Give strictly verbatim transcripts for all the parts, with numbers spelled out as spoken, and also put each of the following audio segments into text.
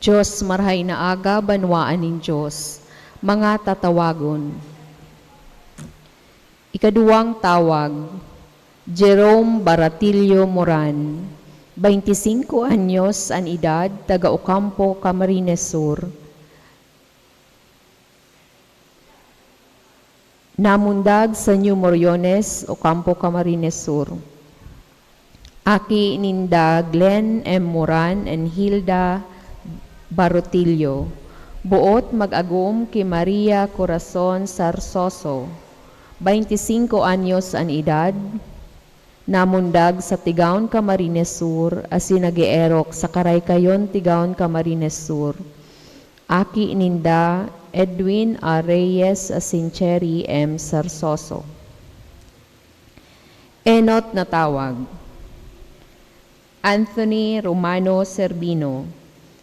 Diyos, marahay na aga, banwaan nin Diyos. Mga tatawagon. Ikaduwang tawag, Jerome Baratillo Moran, bainti singko anyos an edad, taga Ocampo, Camarines Sur. Namundag sa New Moriones, Ocampo, Camarines Sur. Aki ninda Glenn M. Moran and Hilda Barotillo. Boot mag-agom ki Maria Corazon Sarsoso, bainti singko anyos an edad, namundag sa Tigaon, Camarines Sur, asin nag-eerok sa Karaykayon, Tigaon, Camarines Sur. Aki ninda, Edwin A. Reyes asin Cherry M. Sarsoso. Enot na tawag. Anthony Romano Serbino,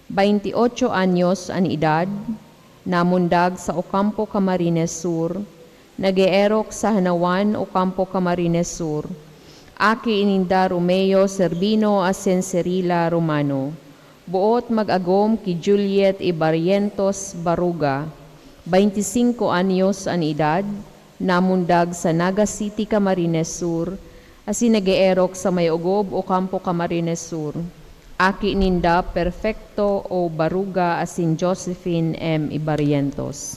bainti otso anyos an edad, namundag sa Ocampo, Camarines Sur, nag-eerok sa Hanawan, Ocampo, Camarines Sur. Aki ninda Romeo Serbino asin Cirila Romano. Boot mag-agom ki Juliet Ibarrientos Baruga, bainti singko anyos an edad, namundag sa Naga City, Camarines Sur, asin nag-eerok sa Mayogob, Ocampo, Camarines Sur. Aki ninda Perfecto O. Baruga asin Josephine M. Ibarrientos.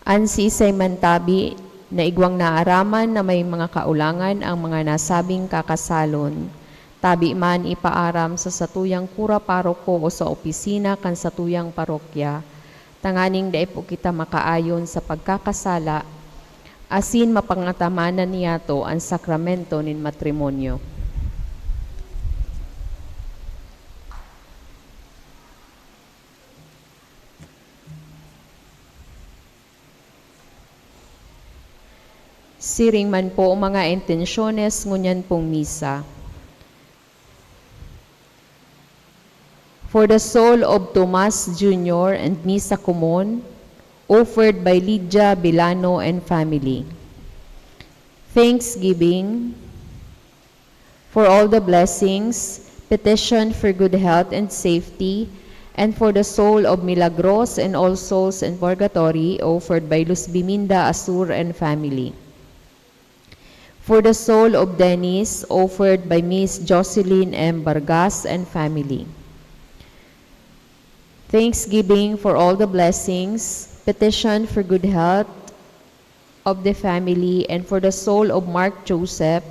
An siisay man tabi na igwang naaraman na may mga kaolangan ang mga nasabing kakasalon, tabi man ipaaram sa satuyang kura paroko o sa opisina kan satuyang parokya, tanganing dai po kita makaayon sa pagkakasala, asin mapangatamanan niyato an sakramento nin matrimonyo. Siring man po, mga intensyones ngunyan pong misa. For the soul of Tomas Junior and Misa Kumon, offered by Lydia Bilano and family. Thanksgiving for all the blessings, petition for good health and safety, and for the soul of Milagros and all souls in purgatory, offered by Luz Biminda Asur and family. For the soul of Dennis, offered by Miss Jocelyn M. Vargas and family. Thanksgiving for all the blessings, petition for good health of the family, and for the soul of Mark Joseph,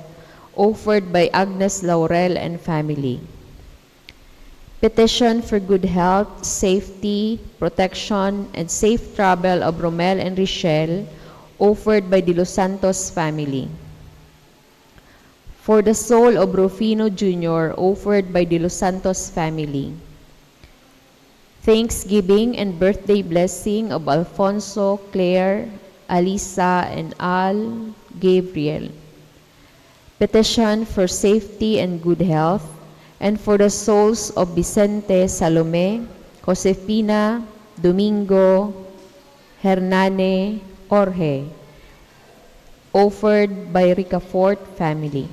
offered by Agnes Laurel and family. Petition for good health, safety, protection, and safe travel of Romel and Richelle, offered by De Los Santos family. For the soul of Rufino Junior, offered by De Los Santos family. Thanksgiving and birthday blessing of Alfonso, Claire, Alisa, and Al Gabriel. Petition for safety and good health, and for the souls of Vicente, Salome, Josefina, Domingo, Hernane, Jorge, offered by Ricafort family.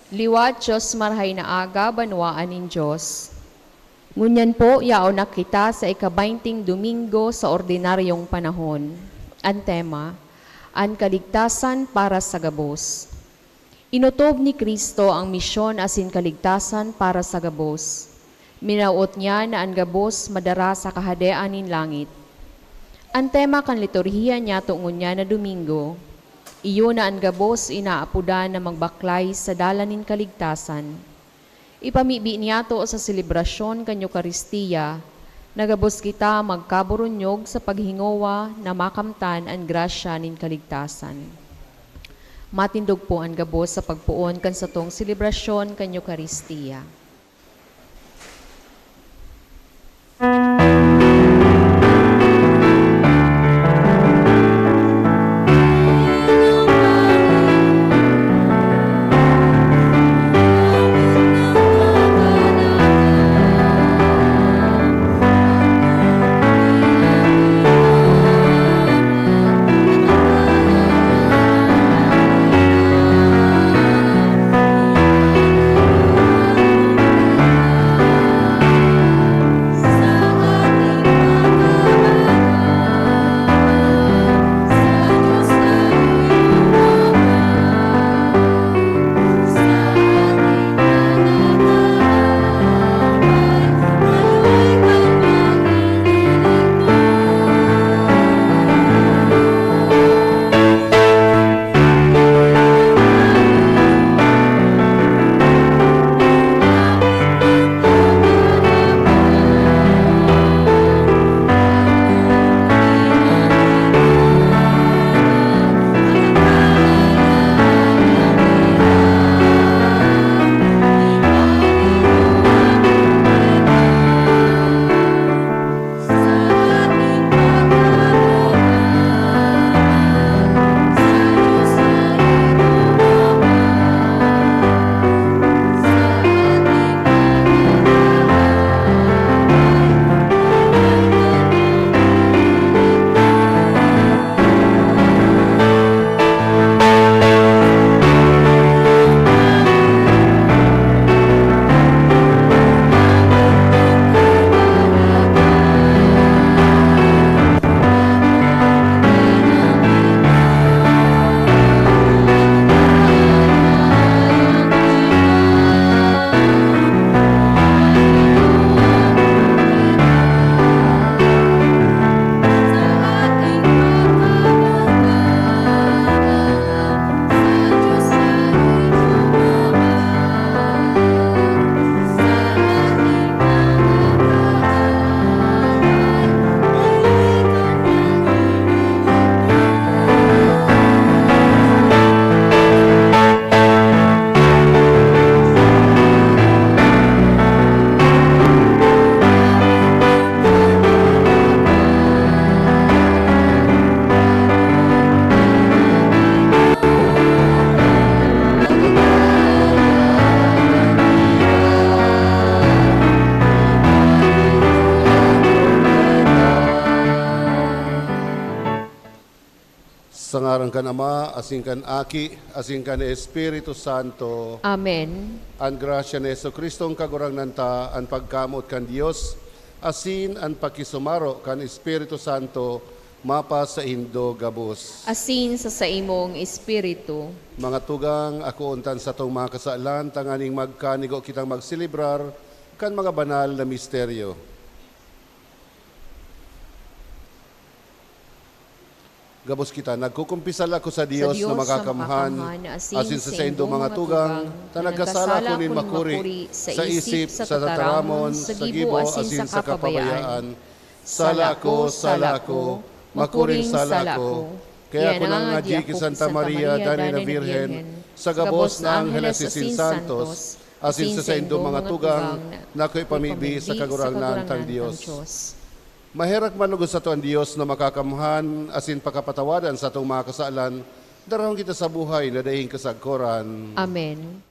Liwat, Dios, marahay na aga, banwaan nin Dios. Ngunyan po, yaon na kita sa ika-baynting Domingo sa ordinaryong panahon. An tema, An Kaligtasan para sa Gabos. Inotob ni Cristo ang misyon asin kaligtasan para sa gabos. Minawot niya na an gabos madara sa Kahadean nin langit. An tema kan liturhiya niyato ngunyan na Domingo, iyo na an gabos inaapodan na magbaklay sa dalan nin kaligtasan. Ipamibi niyato sa selebrasyon kan Eukaristia na gabos kita magkaburunyog sa paghingowa na makamtan an grasya nin kaligtasan. Matindog po an gabos sa pagpoon kan satong selebrasyon kan Eukaristia. Sa ngaran kan Ama, asin kan Aki, asin kan Espiritu Santo. Amen. An grasya ni Jesu-Cristong Kagurangnan ta, an pagkamoot kan Dios, asin an pakisumaro kan Espiritu Santo, mapasaindo gabos. Asin sa saimong espiritu. Mga tugang, akoon ta an satong mga kasalan, tanganing magkanigo kitang magselebrar kan mga banal na misteryo. Gabos kita. Nagkukumpisal ako sa Dios na makakamhan, asin sa saindong mga tugang, ta nagkasala ako nin makuri sa isip, sa tataramon, sa gibo, asin sa kapabayaan. Sala ako, sala ako, makuring sala ako. Kaya ako nangadyi ki Santa Maria, danay na Birhen, sa gabos na anghel asin santos, asin sa saindong mga tugang, na ako ipamibi sa Kagurangnan tang Dios. Maherak man logod sato an Dios na makakamhan asin pakapatawadan satong mga kasalan, darahon kita sa buhay na daing kasagkoran. Amen.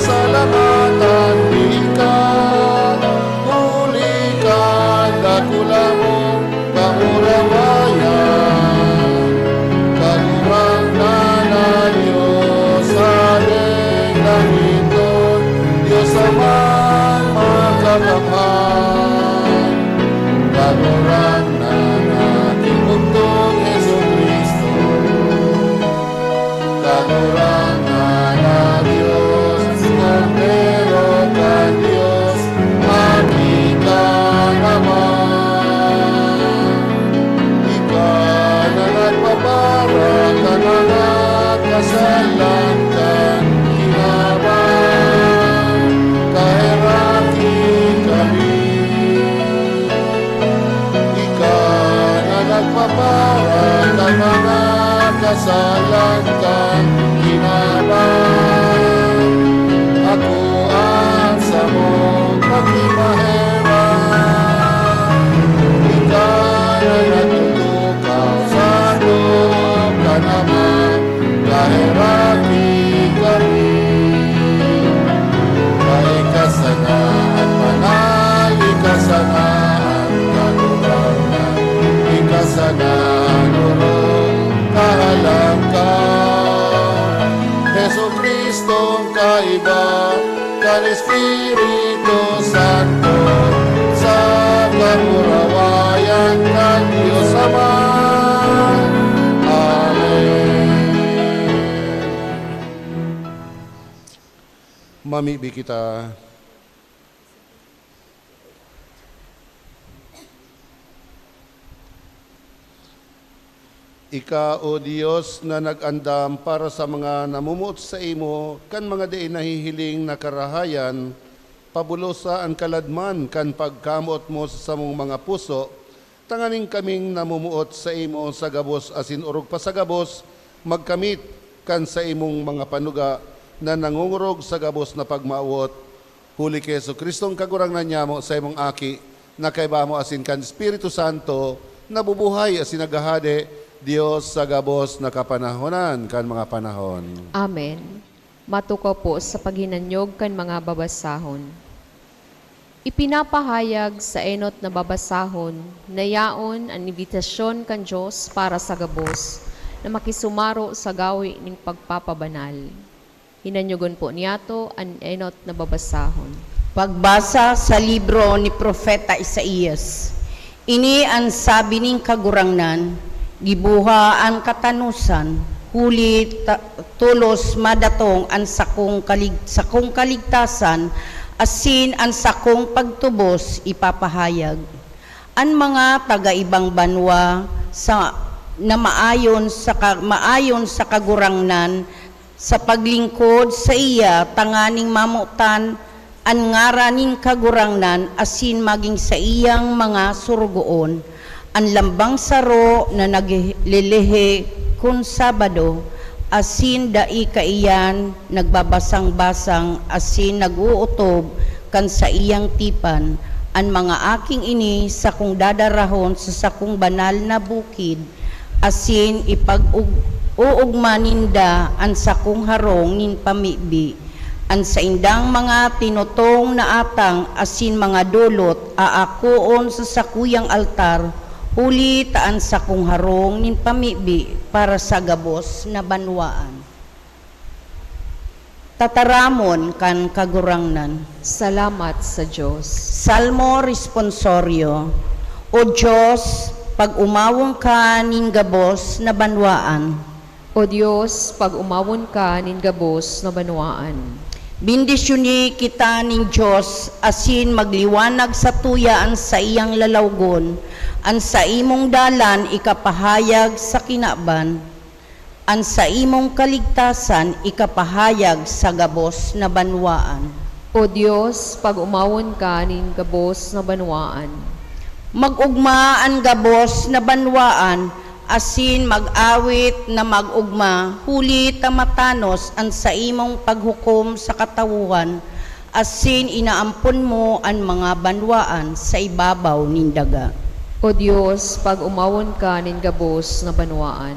Salamatan mi ka, huli kan dakula mong kamurawayan. Kagurangnan na Dios, Hadeng langiton, Dios Amang makakamhan. Kagurangnan na Ginoo Jesu-Cristo. Kagurangnan na Dios, Kordero kan Dios, Aki kan Ama. Ika na nagpapara kan mga kasalan kan kinaban, kaheraki kami. Ika na nagpapara kan mga kasalan kan kinaban, ako an samong pagkimaherak. Ika na nagtutukaw sa loob kan Ama, kaheraki kami. Ika sana an banal, ika sana an kagurangnan, ika sana an orog, kahalang ka, Jesu-Cristong kaiba kan Espiritu Santo, sa kamurawayan kan Dios Ama. Amen. Mamibi kita. Ika, O Dios, na nag-andam para sa mga namomoot saimo kan mga dai nahihiling na karahayan, pabulosa an kaladman kan pagkamoot mo sa samong mga puso, tanganing kaming namomoot saimo sa gabos asin orog pa sa gabos, magkamit kan saimong mga panuga na nangongorog sa gabos na pagmawot. Huli ki Jesu-Cristong Kagurangnan nyamo, saimong Aki, na kaiba mo asin kan Espiritu Santo, nabubuhay asin naghahade, Dios sa gabos na kapanahonan kan mga panahon. Amen. Matukaw po sa paghinanyog kan mga babasahon. Ipinapahayag sa enot na babasahon na yaon an imbitasyon kan Dios para sa gabos na makisumaro sa gawe nin pagpapabanal. Hinanyogon po niyato an enot na babasahon. Pagbasa sa libro ni Propeta Isaias. Ini an sabi nin Kagurangnan, "Giboha an katanosan, huli ta, tolos madatong an sakong kalig-, sakong kaligtasan, asin an sakong pagtubos ipapahayag." An mga taga-ibang banwa sa, na maayon sa ka-, maayon sa Kagurangnan sa paglingkod saiya tanganing mamotan an ngaran nin Kagurangnan asin magin saiyang mga sorogoon. An lambang saro na naglelehe kun Sabado asin dai kaiyan nagbabasang-basang asin nag-ootob kan saiyang tipan, an mga aking ini sakong dadarahon sa sakong banal na bukid, asin ipag-ug-, uugma ninda an sakong harong nin pamibi. An saindang mga tinutong na atang asin mga dolot aakoon sa sakuyang altar, huli ta an sakong harong nin pamibi para sa gabos na banwaan. Tataramon kan Kagurangnan. Salamat sa Dios. Salmo Responsorio. O Dios, pag-omawon ka nin gabos na banwaan. O Dios, pag-omawon ka nin gabos na banwaan. Bendisyoni kita nin Dios, asin magliwanag satuya an saiyang lalawgon. An saimong dalan ikapahayag sa kinaban. An saimong kaligtasan ikapahayag sa gabos na banwaan. O Dios, pag-omawon ka nin gabos na banwaan. Mag-ogma an gabos na banwaan, asin mag-awit na mag-ogma, huli ta matanos an saimong paghukom sa katawohan, asin inaampon mo an mga banwaan sa ibabaw nin daga. O Dios, pag-omawon ka nin gabos na banwaan.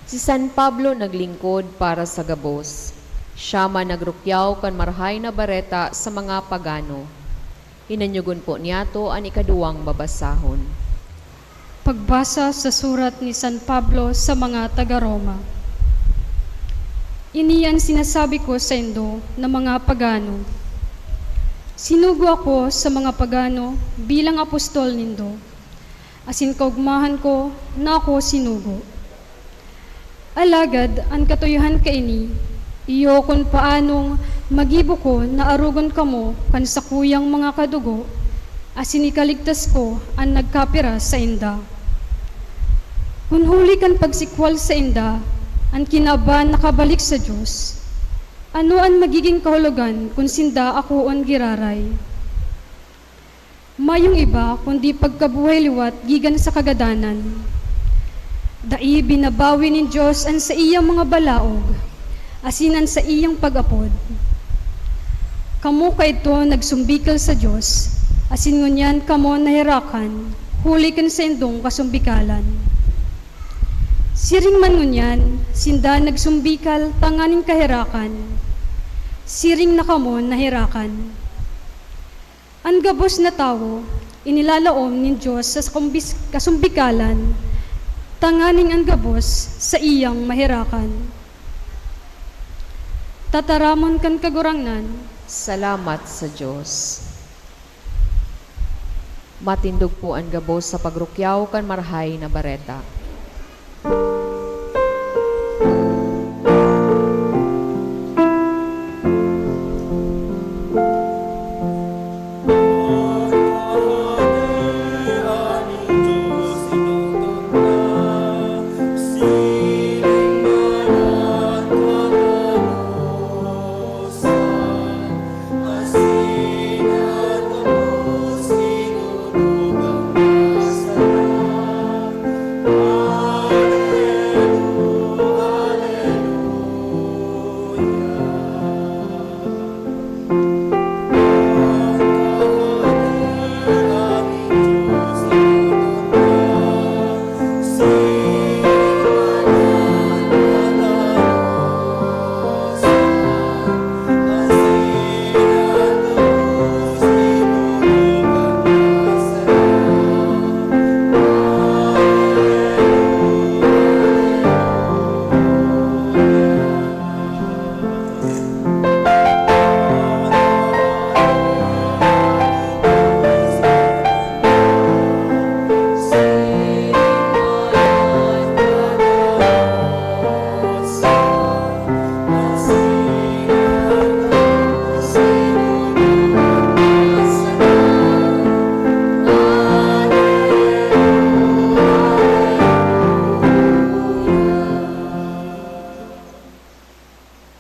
Si San Pablo naglingkod para sa gabos. Siya man nagrukyaw kan Marahay na Bareta sa mga pagano. Inanyogon po niyato an ikaduwang babasahon. Pagbasa sa surat ni San Pablo sa mga taga Roma. Ini an sinasabi ko saindo na mga pagano: Sinugo ako sa mga pagano bilang apostol nindo, asin kaogmahan ko na ako sinugo. Alagad an katuyohan kaini, iyo kun paanong magibo ko na arogon kamo kan sakuyang mga kadugo, asin ikaligtas ko an nagkapira sainda. Kun huli kan pagsikwal sainda an kinaban nakabalik sa Dios, ano an magigin kahulogan kun sinda akoon giraray? Mayong iba kundi pagkabuhay liwat gikan sa kagadanan. Dai binabawi nin Dios an saiyang mga balaog, asin an saiyang pag-apod. Kamo kaidto nagsumbikal sa Dios, asin ngunyan kamo naherakan huli kan saindong kasumbikalan. Siring man ngunyan, sinda nagsumbikal tanganing kaherakan. Siring na kamo naherakan. An gabos na tawo, inilalaom nin Dios sa kumbis-, kasumbikalan, tanganing an gabos saiyang maherakan. Tataramon kan Kagurangnan. Salamat sa Dios. Matindog po an gabos sa pagrukyaw kan Marahay na Bareta.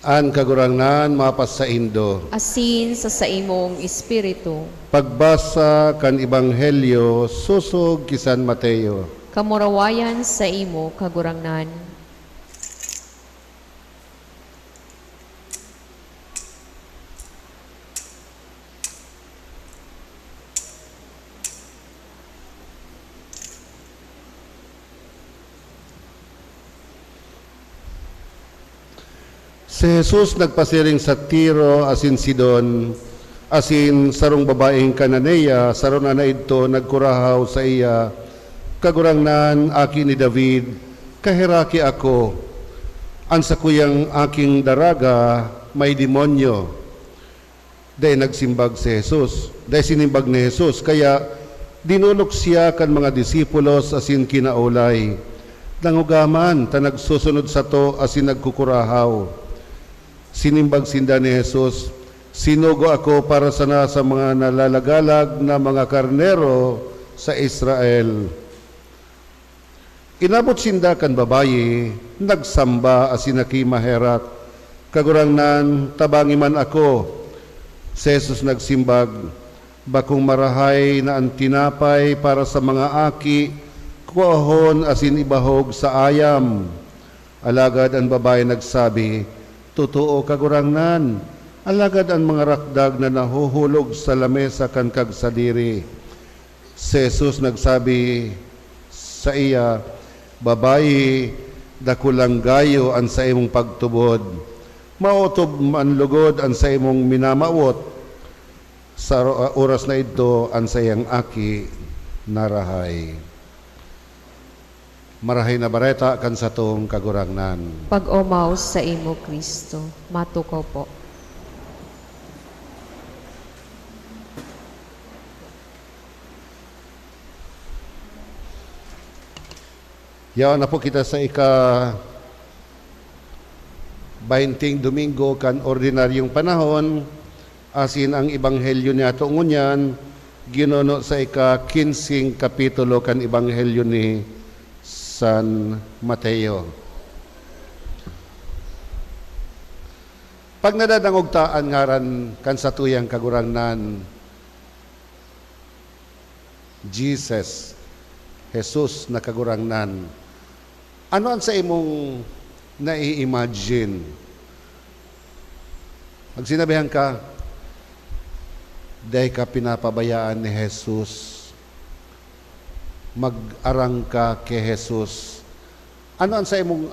An Kagurangnan mapasaindo. Asin sa saimong espiritu. Pagbasa kan Ebanghelyo sosog ki San Mateo. Kamurawayan saimo, Kagurangnan. Si Jesus nagpasiring sa Tiro asin Sidon, asin sarong babaeng Cananea, saro na na idto nagkurahaw saiya, "Kagurangnan, Aki ni David, kaheraki ako! An sakuyang aking daraga may demonyo." Dai nagsimbag si Jesus. Dai sinimbag ni Jesus, kaya dinolok siya kan mga disipulos asin kinaolay. "Dangoga man, ta nagsusunod sato asin nagkukurahaw." Sinimbag sinda ni Jesus, "Sinugo ako para sana sa mga nalalagalag na mga karnero sa Israel." Inabot sinda kan babayi, nagsamba asin nakimaherak, "Kagurangnan, tabangi man ako." Si Jesus nagsimbag, "Bakong marahay na an tinapay para sa mga aki kuahon asin ibahog sa ayam?" Alagad an babayi nagsabi, "Totoo, Kagurangnan, alagad an mga rakdag na nahuhulog sa lamesa kan kagsadiri." Si Jesus nagsabi saiya, "Babayi, dakulang gayo an saimong pagtubod. Maotob man lugod an saimong minamawot, sa ro-, oras na idto an saiyang aki narahay. Marahay na Bareta kan satong Kagurangnan. Pag-omaw saimo, Cristo. Matukaw po. Yaon na po kita sa ika-baynting Domingo kan ordinaryong panahon, asin ang ebanghelyo niyato ngunyan ginuno sa ika-kinseng kapitulo kan ebanghelyo ni San Mateo. Pag nadadangog ta an ngaran kan satuyang Kagurangnan, Jesus, Jesus na Kagurangnan, ano an saimong nai-imagine? Pag sinabihan ka, dai ka pinapabayaan ni Jesus. Mag-arang ka ki Jesus. Ano an saimong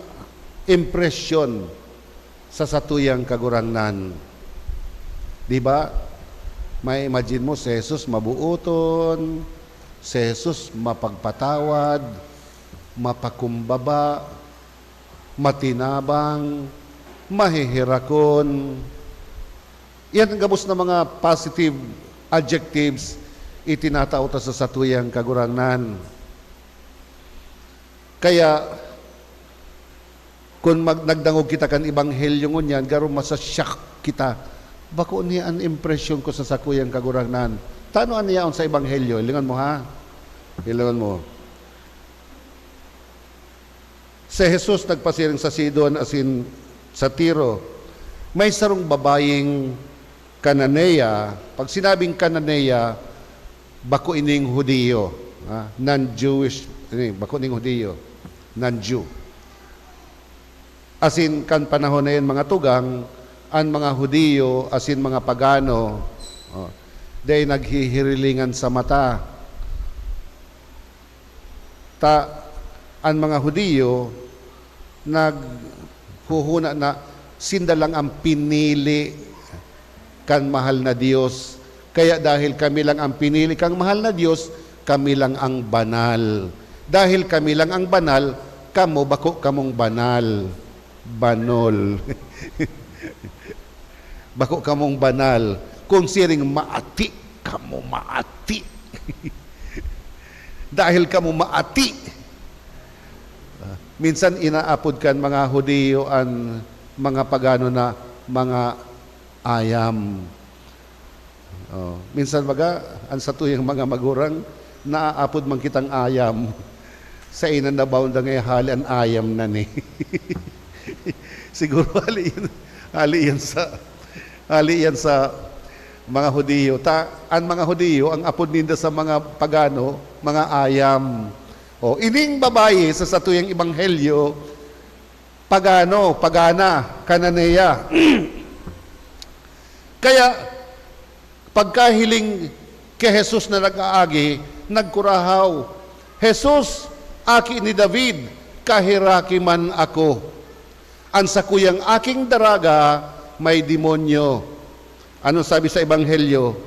impresyon sa satuyang Kagurangnan? Di ba? Mai-imagine mo, si Jesus mabuoton, si Jesus mapagpatawad, mapakumbaba, matinabang, maheherakon. Yan ang gabos na mga positive adjectives itinatao ta sa satuyang Kagurangnan. Kaya, kun mag-, nagdangog kita kan ebanghelyo ngunyan, garo masa-shock kita. Bako ni an impresyon ko sa sakuyang Kagurangnan. Tano an yaon sa ebanghelyo? Hilingon mo, ha? Hilingon mo. Si Jesus nagpasiring sa Sidon asin sa Tiro. May sarong babayeng Cananea. Pag sinabing Cananea, bako ining Judio, ha? Non-Jewish, ini, bako ning Judio, non-Jew. Asin kan panahon na yan, mga tugang, an mga Judio asin mga pagano, oh, dai naghihirilingan sa mata. Ta, an mga Judio naghuhuna na sinda lang an pinili kan mahal na Dios. Kaya dahil kami lang ang pinili kang mahal na Dios, kami lang ang banal. Dahil kami lang ang banal, kamo bako kamong banal. Banol. Bako kamong banal. Kung siring, maati kamo, maati. Dahil kamo maati. Ah, minsan inaapod kan mga Judio an mga pagano na mga ayam. Oh, minsan baga, an satuyang mga magurang, naaapod man kitang ayam. Saen na nabaon da ngaya hali an ayam na ni. Siguro hali yan, hali yan sa, hali yan sa mga Judio. Ta, an mga Judio, ang apod ninda sa mga pagano, mga ayam. Oh, ining babayi sa satuyang ebanghelyo, pagano, pagana, Cananea. Kaya, pagkahiling ki Jesus na nag-aagi, nagkurahaw, "Jesus, Aki ni David, kaheraki man ako. An sakuyang aking daraga may demonyo." Ano sabi sa Ebanghelyo?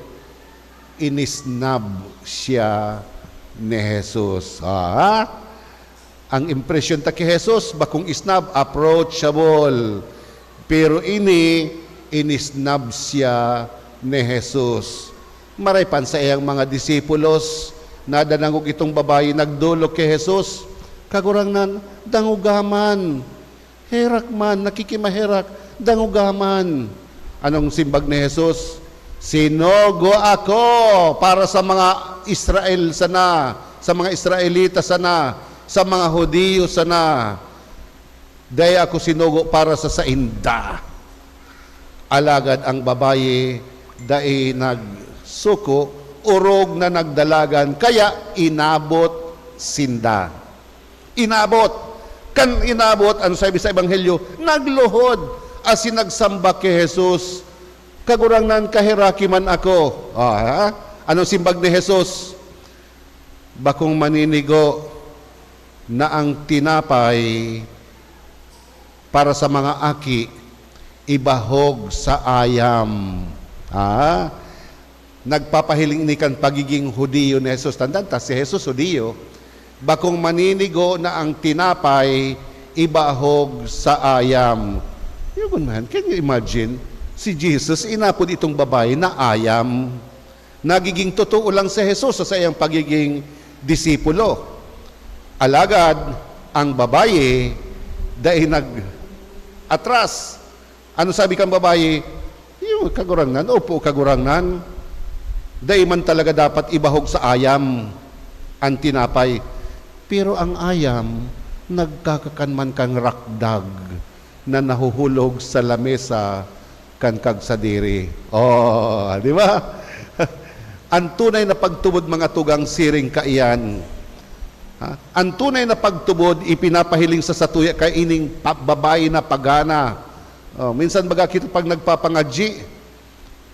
Inisnab siya ni Jesus. Ha? Ang impresyon ta ki Jesus, bakong isnab, approachable. Pero ini, inisnab siya ni Jesus. Maray pa an saiyang mga disipulos, nadanangog itong babayi nagdolok ki Jesus, "Kagurangnan, dangoga man. Herak man, nakikimaherak, dangoga man." Anong simbag ni Jesus? "Sinugo ako para sa mga Israel sana, sa mga Israelita sana, sa mga Judio sana. Dai ako sinugo para sa sainda." Alagad ang babayi dai nagsuko, orog na nagdalagan, kaya inabot sinda. Inabot. Kan inabot, ano sabi sa Ebanghelyo? Nagluhod asin nagsamba ki Jesus, "Kagurangnan, kaheraki man ako." Ah, ha? Anong simbag ni Jesus? "Bakong maninigo na ang tinapay para sa mga aki, ibahog sa ayam. Ah, nagpapahiling ini kan pagiging Judio ni Jesus. Tandaan ta, si Jesus Judio, bakong maninigo na ang tinapay ibahog sa ayam. Yun man, can you imagine? Si Jesus, inapod itong babae na ayam. Nagiging totoo lang si Jesus sa saiyang pagiging disipulo. Alagad, ang babayi dai nag-atras. Ano sabi kan babayi? "Iyo, Kagurangnan, opo, Kagurangnan. Dai man talaga dapat ibahog sa ayam an tinapay." Pero ang ayam, nagkakakan man kan rakdag na nahuhulog sa lamesa kan kagsadiri. Oh, di ba? Ang tunay na pagtubod, mga tugang, siring kaiyan. Ha? Ang tunay na pagtubod, ipinapahiling sa satuya kaining pa-, babayi na pagana. Oh, minsan baga kita pag nagpapangadyi,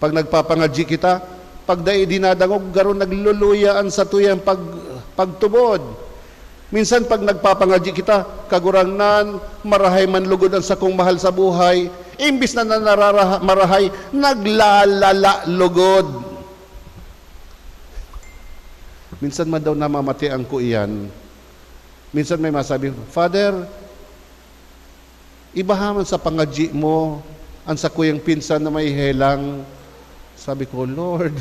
pag nagpapangadyi kita, pag dai dinadangog, garo nagluluya an satuyang pag-, pagtubod. Minsan pag nagpapangadyi kita, "Kagurangnan, marahay man lugod an sakong mahal sa buhay," imbis na, na nararaha-, marahay, naglalala lugod. Minsan man daw namamatian ko iyan. Minsan may masabi, "Father, ibaha man sa pangadyi mo an sakuyang pinsan na may helang." Sabi ko, "Lord,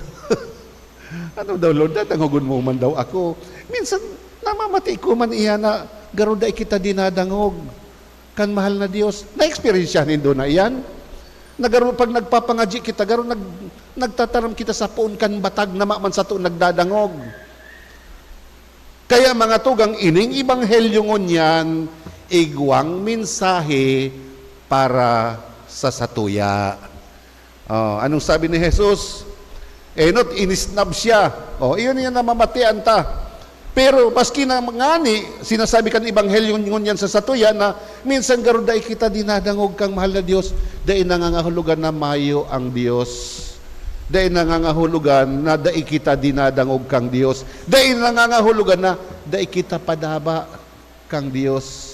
ano daw, Lord? Dadangogon mo man daw ako." Minsan, namamati ko man iyan na garo dai kita dinadangog kan mahal na Dios. Na-eksperyensyahan nindo na iyan? Na garo, pag nagpapangadyi kita, garo nag-, nagtataram kita sa poon kan batag na maman sato nagdadangog. Kaya, mga tugang, ining ebanghelyo ngunyan, igwang mensahe para sa satuya. Oh, anong sabi ni Jesus? Enot, inisnab siya. Oh, iyon yan namamatian ta. Pero maski na ngani, sinasabi kan ebanghelyo ngunyan sa satuya na minsan garo dai kita dinadangog kang mahal na Dios, dai nangangahulugan na mayo ang Dios. Dai nangangahulugan na dai kita dinadangog kang Dios. Dai nangangahulugan na dai kita padaba kang Dios.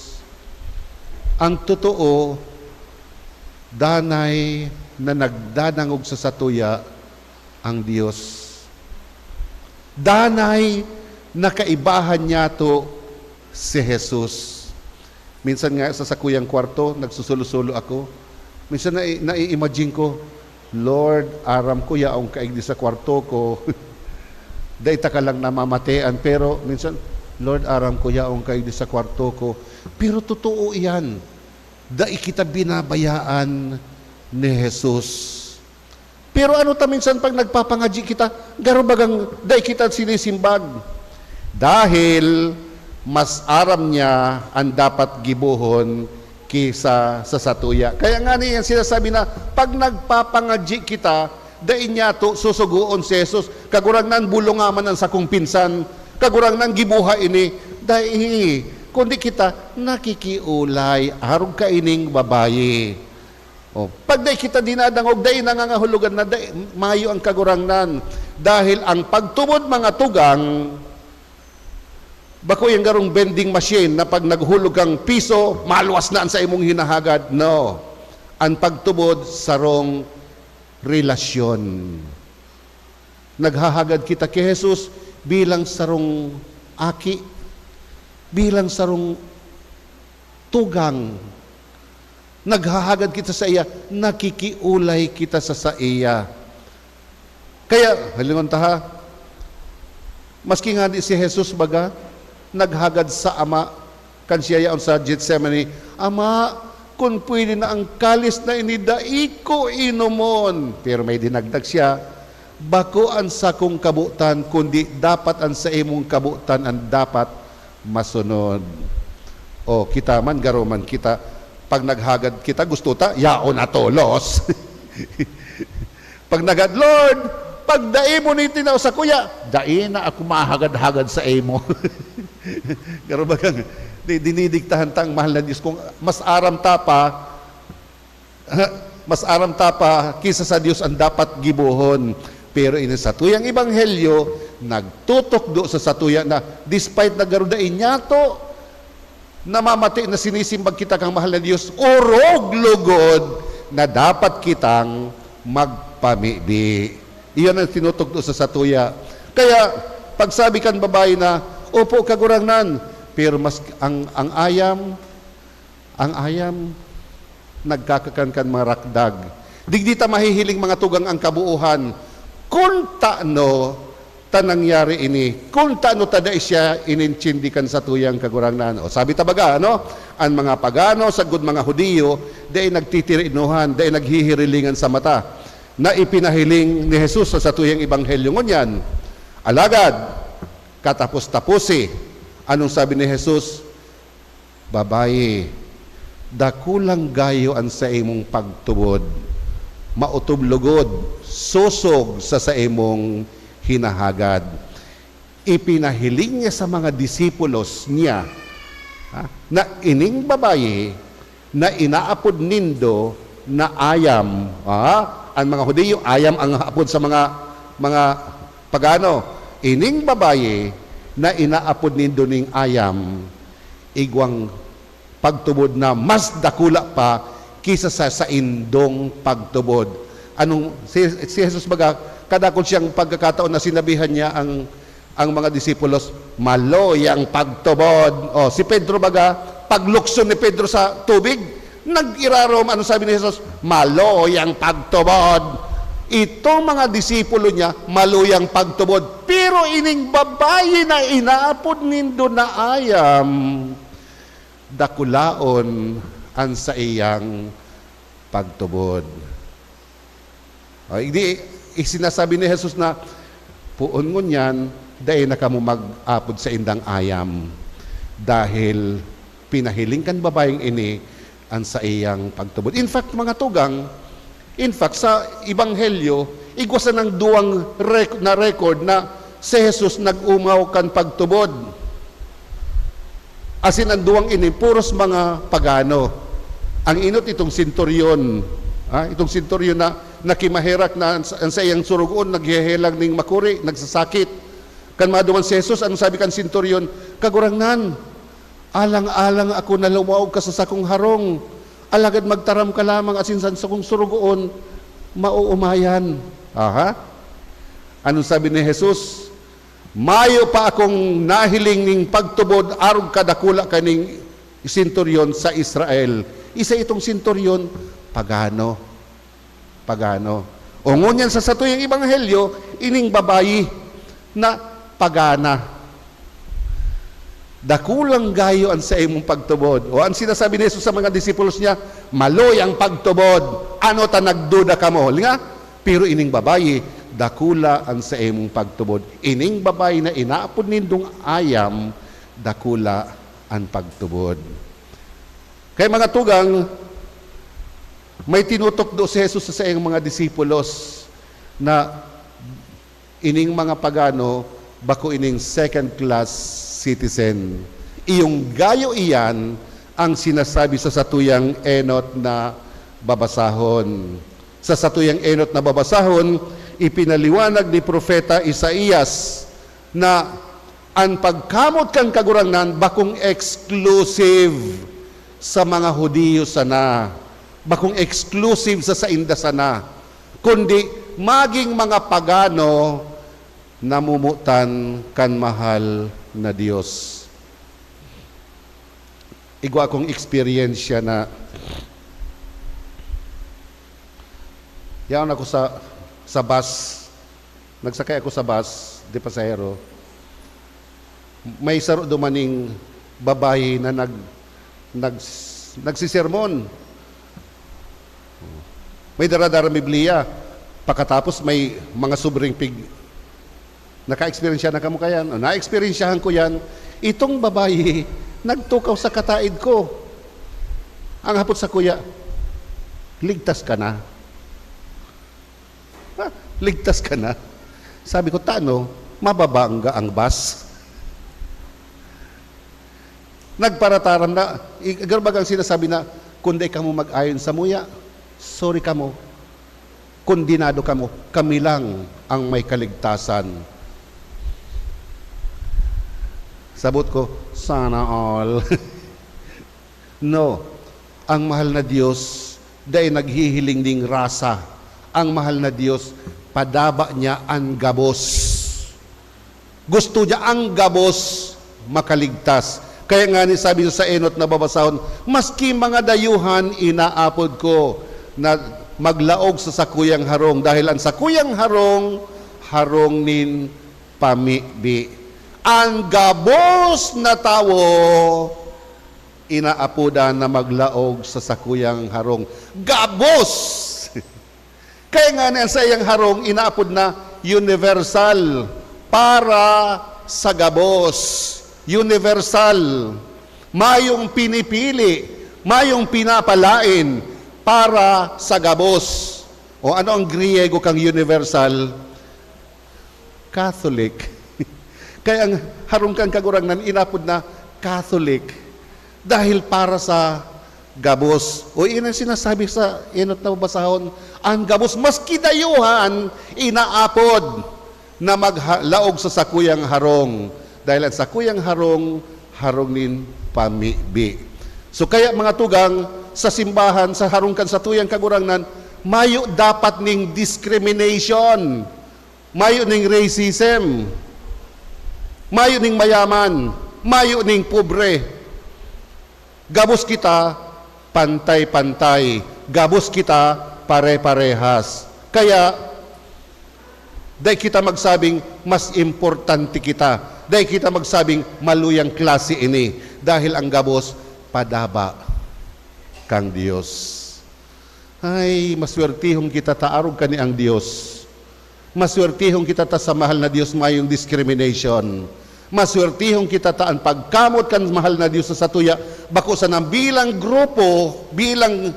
Ang totoo, danay na nagdadangog sa satuya ang Dios. Danay na kaibahan niyato si Jesus. Minsan nga sa sakuyang kwarto, nagsusolo-solo ako. Minsan nai-, nai-imagine ko, "Lord, aram ko yaong kaigdi sa kwarto ko." Dai ta ka lang namamatean, pero minsan, "Lord, aram ko yaong kaigdi sa kwarto ko." Pero totoo iyan. Dai kita binabayaan ni Jesus. Pero ano ta minsan pag nagpapangadyi kita, garo bagang dai kita sinisimbag? Dahil mas aram niya an dapat gibohon ki sa, sa satuya. Kaya ngani an sinasabi na, pag nagpapangadyi kita, dai niyato susugoon si Jesus, "Kagurangnan, bulonga man an sakong pinsan. Kagurangnan, giboha ini." Dai, kundi kita nakikiolay, arog kaining babayi. Oh, pag dai kita dinadangog, dai nangangahulugan na dai, mayo ang Kagurangnan. Dahil ang pagtubod, mga tugang, bako yang garong vending machine na pag naghulog kang piso, maluwas na an saimong hinahagad. No. Ang pagtubod, sarong relasyon. Naghahagad kita ki Jesus bilang sarong aki, bilang sarong tugang. Naghahagad kita saiya, nakikiolay kita sa saiya. Kaya, hilingon ta ha, maski ngani si Jesus baga, naghagad sa Ama, kan siya yaon sa Getsemani, "Ama, kun pwede na, ang kalis na ini dai ko inomon." Pero may dinagdag siya, "Bako an sakong kabotan, kundi dapat an saimong kabotan an dapat masunod." O, kita man, garo man kita, pag naghagad kita, gusto ta, yaon na tolos. Pag nagad, "Lord, pag dai mo ni tinao sakuya, dai na ako mahagad-hagad saimo." Garo ba kang, di, dinidiktahan ta ang mahal na Diyos. Kung mas aram ta pa, mas aram ta pa, kisa sa Diyos ang dapat gibohon. Pero ini satuyang ebanghelyo, nagtutukdo sa satuya na despite na garo dai niyato namamati na sinisimbag kita kang mahal na Diyos, orog lugod na dapat kitang magpamibi. Iyon ang tinutukdo sa satuya. Kaya, pagsabi kan babayi na, "Opo, Kagurangnan," pero mas ang, ang ayam, ang ayam, nagkakakan kan mga rakdag. Digdi ta mahihiling mga tugang ang kabuuhan. Kun tano ta nangyari ini, kun tano ta dai siya inintindi kan satuyang Kagurangnan. O, sabi ta baga, ano? An mga pagano, sagkod mga Judio, dai nagtitirinuhan, dai naghihirilingan sa mata, na ipinahiling ni Jesus sa satuyang ebanghelyo ngunyan. Alagad, katapos-taposi, anong sabi ni Jesus? "Babayi, dakulang gayo an saimong pagtubod. Maotob logod, sosog sa saimong hinahagad." Ipinahiling niya sa mga disipulos niya, ha, na ining babayi na inaapod nindo na ayam, ha? An mga Judio, ayam ang apod sa mga, mga pagano. Ining babayi na inaapod nindo ning ayam, igwang pagtubod na mas dakula pa ki sa saindong pagtubod. Anong, si, si Jesus baga, kadakul siyang pagkakataon na sinabihan niya ang, ang mga disipulos, "Malo yang pagtubod." O, si Pedro baga, paglukso ni Pedro sa tubig, nag-irarom, ano sabi ni Jesus? "Malo yang pagtubod." Itong mga disipulo niya, malo yang pagtubod. Pero ining babayi na inaapod nindo na ayam, dakulaon an saiyang pagtubod. O, hindi, isinasabi ni Jesus na, "Poon ngunyan, dai na kamo mag-apod saindang ayam, dahil pinahiling kan babayeng ini an saiyang pagtubod." In fact, mga tugang, in fact, sa Ebanghelyo, igwa sanang duwang rec-, na record na si Jesus nag-omaw kan pagtubod. Asin an duwang ini, puros mga pagano. Ang inot itong senturyon, ha? Itong senturyon na nakimaherak na an, an saiyang sorogoon, naghehelang ning makuri, nagsasakit. Kan maduman si Jesus, ano sabi kan senturyon? "Kagurangnan, alang-alang ako na lumaog ka sa sakong harong, alagad magtaram ka lamang asin san sakong sorogoon, maoomayan." Aha. Anong sabi ni Jesus? "Mayo pa akong nahiling ning pagtubod arog kadakula kaning senturyon sa Israel." Isa itong senturyon, pagano. Pagano. O ngunyan sa satuyang ebanghelyo, ining babayi na pagana. "Dakulang gayo an saimong pagtubod." O, ang sinasabi ni Jesus sa mga disipulos niya, "Malo yang pagtubod. Ano ta nagduda kamo?" Nga, pero ining babayi, "Dakula an saimong pagtubod." Ining babayi na inaapod nindong ayam, dakula an pagtubod. Kaya, mga tugang, may tinutukdo si Jesus sa saiyang mga disipulos na ining mga pagano, bako ining second class citizen. Iyong gayo iyan ang sinasabi sa satuyang enot na babasahon. Sa satuyang enot na babasahon, ipinaliwanag ni Propeta Isaias na an pagkamot kan Kagurangnan bakong exclusive sa mga Judio sana, bakong exclusive sa sainda sana, kundi maging mga pagano namumutan kan mahal na Dios. Igwa akong eksperyensya na yaon ako sa, sa bus. Nagsakay ako sa bus, di pasahero. May saro dumaning babayi na nag-, nag-, nagsisermon. May dara-darang Biblia. Pakatapos may mga sobreng pig-, naka-eksperyensya na kamo kayan? O, na-eksperyensyahan ko yan. Itong babayi, nagtukaw sa kataid ko. Ang hapot sakuya, "Ligtas ka na?" "Ha? Ligtas ka na?" Sabi ko, "Tano, mababangga ang bus?" Nagparataram na, i-, garo bagang sinasabi na, "Kun dai kamo mag-ayon samuya, sorry kamo. Kondenado kamo. Kami lang ang may kaligtasan." Sabot ko, "Sana all." No. Ang mahal na Diyos, Dai naghihiling nin rasa. Ang mahal na Dios, padaba niya an gabos. Gusto niya ang gabos makaligtas. Kaya nga ni sabi sa enot na babasahon, "Maski mga dayuhan, inaapod ko na maglaog sa sakuyang harong, dahil ang sakuyang harong, harong nin pamibi." Ang gabos na tawo, inaapodan na maglaog sa sakuyang harong. Gabos! Kaya nga ni ang saiyang harong inaapod na universal, para sa gabos. Universal. Mayong pinipili, mayong pinapalain para sa gabos. O ano ang Griego kang universal? Catholic. Kaya ang harong kan Kagurangnan, inapod na Catholic. Dahil para sa gabos. O, iyan ang sinasabi sa enot na babasahon. Ang gabos, maski dayuhan, inaapod na maglaog sa sakuyang harong. Dahil ang sakuyang harong, harong nin pamibi. So, kaya mga tugang, sa simbahan, sa harong kan satuyang Kagurangnan, mayo dapat ning discrimination. Mayo ning racism. Mayo ning mayaman. Mayo ning pobre. Gabos kita pantay-pantay. Gabos kita pare-parehas. Kaya, dai kita magsabing mas importante kita. Dai kita magsabing maluyang klase ini. Dahil ang gabos, padaba kang Dios. Ay, maswertihon kita ta arog kani ang Dios. Maswertihon kita ta sa mahal na Dios mayong discrimination. Maswertihon kita ta an pagkamoot kan mahal na Dios sa satuya, bako sana bilang grupo, bilang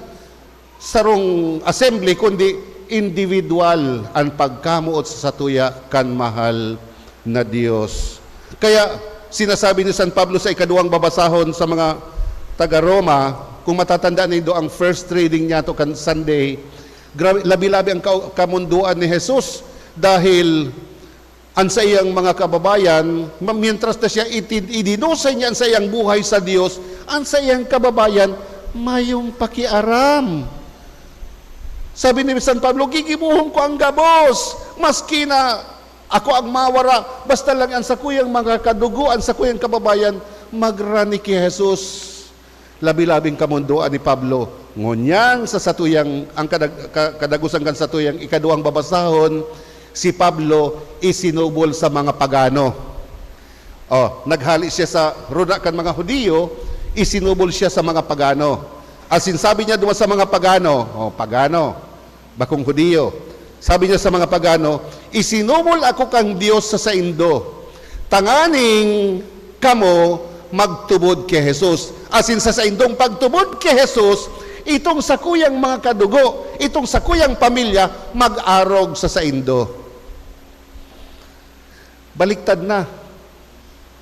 sarong assembly, kundi individual an pagkamoot sa satuya kan mahal na Dios. Kaya sinasabi ni San Pablo sa ikaduwang babasahon sa mga taga Roma, kung matatandaan nindo ang first reading niyato kan Sunday, grabe, labi-labi ang ka-, kamundoan ni Jesus dahil an saiyang mga kababayan, ma-, mientras na siya iti-, idinusay niya an saiyang buhay sa Dios, an saiyang kababayan mayong pakiaram. Sabi ni San Pablo, "Gigibohon ko ang gabos, maski na ako ang mawara, basta lang an sakuyang mga kadugo, an sakuyang kababayan, magrani ki Jesus." Labi-labing kamundoan ni Pablo. Ngunyan sa satuyang, ang kadag-, ka-, kadagosan kan satuyang ikaduwang babasahon, si Pablo isinubol sa mga pagano. Oh, naghali siya sa runa kan mga Judio, isinubol siya sa mga pagano. Asin sabi niya duman sa mga pagano, oh, pagano, bakong Judio. Sabi niya sa mga pagano, "Isinubol ako kan Dios sa saindo, tanganing kamo magtubod ki Jesus. Asin sa saindong pagtubod ki Jesus, itong sakuyang mga kadugo, itong sakuyang pamilya, mag-arog sa saindo." Baliktad na.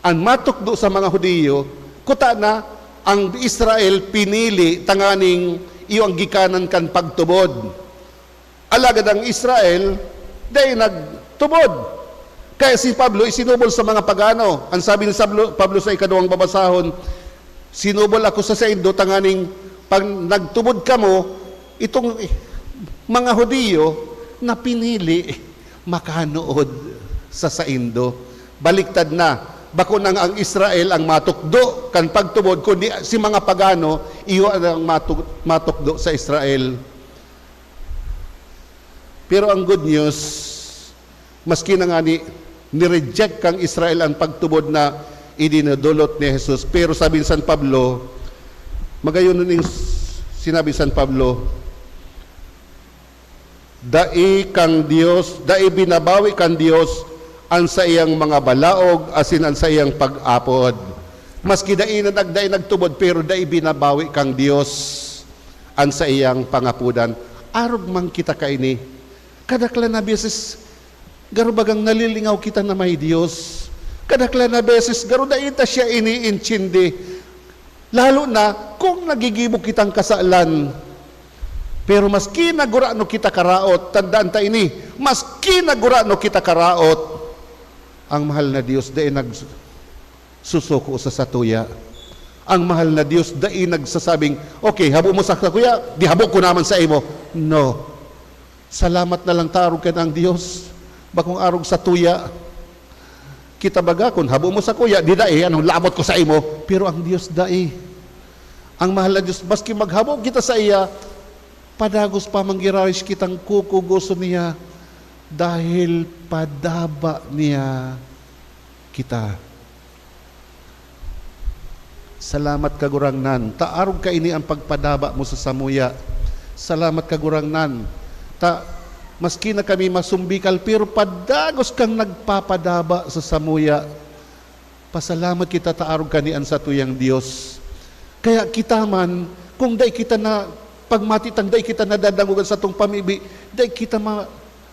An matukdo sa mga Judio, kuta na, ang Israel pinili tanganing iyo ang gikanan kan pagtubod. Alagad ang Israel, dai nagtubod. Kaya si Pablo isinubol sa mga pagano. Ang sabi ni Sablo-, Pablo sa ikaduwang babasahon, "Sinubol ako sa saindo tanganing pag nagtubod kamo, itong, eh, mga Judio na pinili, makanood sa saindo." Baliktad na. Bako nang ang Israel ang matukdo kan pagtubod, kundi si mga pagano, iyo ang matuk-, matukdo sa Israel. Pero ang good news, maski na ngani, ni-reject kang Israel ang pagtubod na idinodolot ni Jesus. Pero sabi ni San Pablo, magayon ning sinabi ni San Pablo, "Dai kang Dios, dai binabawi kan Dios an saiyang mga balaog asin an saiyang pag-apod." Maski dai na nag-, dai nagtubod, pero dai binabawi kang Dios an saiyang pangapodan. Arog man kita kaini. Kadaklan na beses, garo bagang nalilingaw kita na may Dios. Kadaklan na beses, garo dai ta siya iniintindi. Lalo na kung nagigibo kitang kasalan. Pero maski na gurano kita karaot, tandaan ta ini, maski na gurano kita karaot, ang mahal na Dios dai nagsusuko sa satuya. Ang mahal na Dios dai nagsasabing, "Okay, habo mo sa sakuya, di habo ko naman sa imo." No. Salamat na lang ta arog kan ang Dios, bakong arog sa tuya. Kita baga, kun habo mo sa kuya, di dai, anong labot ko sa imo? Pero ang Dios dai. Ang mahal na Dios, maski maghabo kita sa iya, padagos pa manggiraris kitang kukugoson niya dahil padaba niya kita. Salamat, Kagurangnan, ta arog kaini an pagpadaba mo sa samuya. Salamat, Kagurangnan, ta maski na kami masumbikal, pero padagos kang nagpapadaba sa samuya. Pasalamat kita ta arog kani an satuyang Dios. Kaya kita man, kung dai kita na, pagmati tang dai kita nadadangog an satong pamibi, dai kita ma-,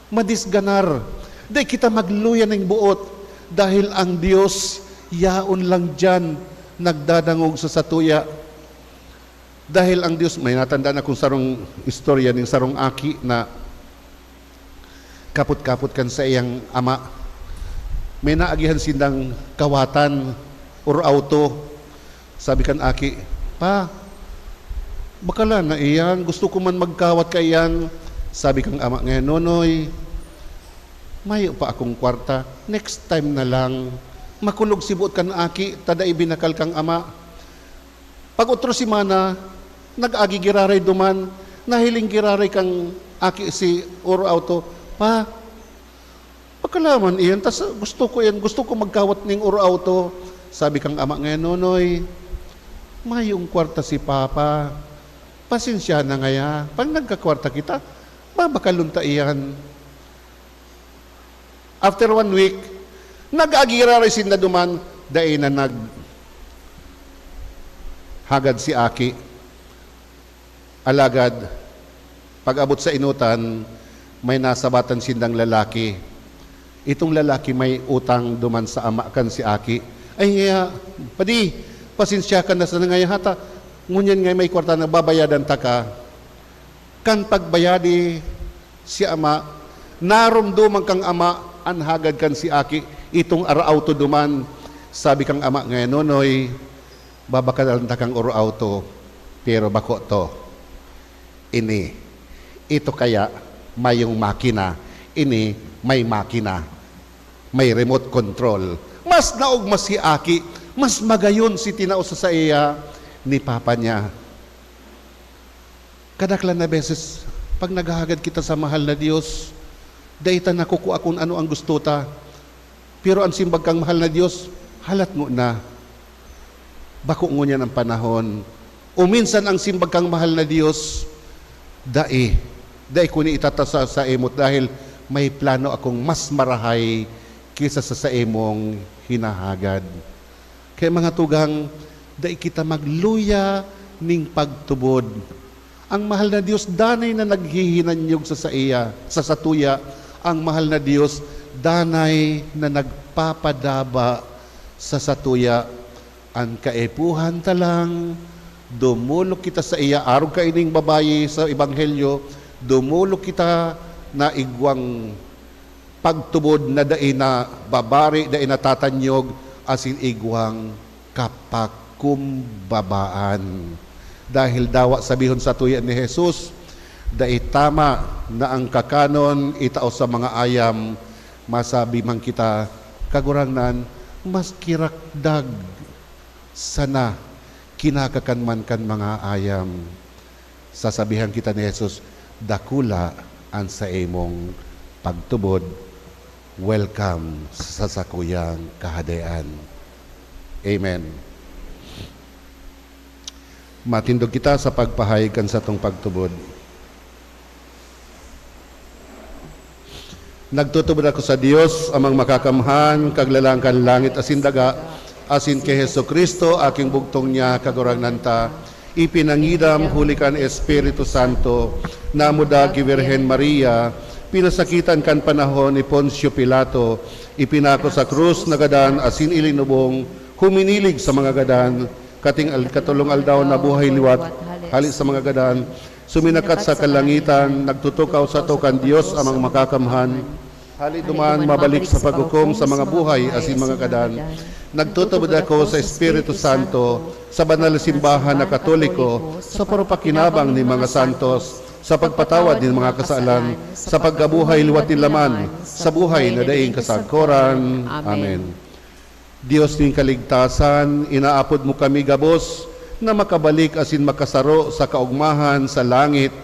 madisganar. Dai kita magluya ning boot, dahil ang Dios yaon lang diyan nagdadangog sa satuya. Dahil ang Dios, may natandaan akong sarong istorya ning sarong aki na kapot-kapot kan saiyang ama. May naagihan sindang kawatan or auto. Sabi kan aki, "Pa, bakala na iyan, gusto ko man magkawat kaiyan." Sabi kan ama, "Ngayon, Nonoy, mayo pa akong kwarta. Next time na lang." Makulog si buot kan aki, ta dai binakal kan ama. Pag-otro semana, nag-agi giraray duman, nahiling giraray kan aki si oro auto, "Pa, bakala man iyan, tas gusto ko iyan, gusto ko magkawat ning oro auto." Sabi kan ama, "Ngayon, Nonoy, mayong kwarta si Papa. Pasensya na ngaya. Pag nagkakwarta kita, babakalon ta iyan." After one week, nag-agi giraray sinda duman, dai na naghagad si aki. Alagad, pag-abot sa enotan, may nasabatan sindang lalaki. Itong lalaki may utang duman sa ama kan si aki. "Ay, ngaya, padi, pasensya ka na sana ngaya, hata ngunyan nga may kwarta na babayadan taka." Kan pagbayadi si ama, naromdoman kan ama an hagad kan si aki, itong oro auto duman. Sabi kan ama, "Ngayon, Nonoy, babakalan ta kan oro auto, pero bako to. Ini, ito kaya mayong makina, ini may makina, may remote control." Mas naogma si aki, mas magayon si tinao sa saiya ni papa niya. Kadaklan na beses, pag naghahagad kita sa mahal na Dios, dai ta nakukua kun ano ang gusto ta. Pero an simbag kan mahal na Dios, halat ngona. Bako ngunyan an panahon. O minsan an simbag kan mahal na Dios, "Dai, dai ko ini itatao sa, sa imo dahil may plano akong mas marahay kisa sa saimong hinahagad." Kaya, mga tugang, dai kita magluya ning pagtubod. Ang mahal na Dios danay na naghihinanyog sa saiya, sa satuya. Ang mahal na Dios danay na nagpapadaba sa satuya. An kaipuhan ta lang, dumolok kita saiya, arog kaining babayi sa ebanghelyo, dumolok kita na igwang pagtubod na dai nababari, dai natatanyog, asin igwang kapakumbabaan. Dahil dawa sabihon satuya ni Jesus, "Dai tama na ang kakanon itao sa mga ayam." Masabi man kita, "Kagurangnan, maski rakdag sana kinakakan man kan mga ayam." Sasabihan kita ni Jesus, "Dakula an saimong pagtubod. Welcome sa sakuyang Kahadean." Amen. Matindog kita sa pagpahayag kan satong pagtubod. Nagtutubod ako sa Dios, Amang Makakamhan, Kaglalang kan langit asin daga, asin ki Jesu-Cristo, Aking bugtong niya, Kagurangnan ta, ipinangidam huli kan Espiritu Santo, namuda ki Birhen Maria, pinasakitan kan panahon ni Poncio Pilato, ipinako sa krus, nagadan asin ilinubong, huminilig sa mga gadan, kating al-, katulong aldaw nabuhay liwat hale sa mga gadan, suminakat sa kalangitan, nagtutukaw sato kan Dios Amang Makakamhan. Hali duman mabalik sa paghukom sa mga buhay asin mga gadan, nagtutubod ako sa Espiritu Santo, sa banal na simbahan na Katoliko, sa parupakinabang nin mga santos, sa pagpatawad nin mga kasalan, sa pagkabuhay liwat nin laman, sa buhay na daing kasagkoran. Amen. Dios nin kaligtasan, inaapod mo kami gabos na makabalik asin makasaro sa kaogmahan sa langit.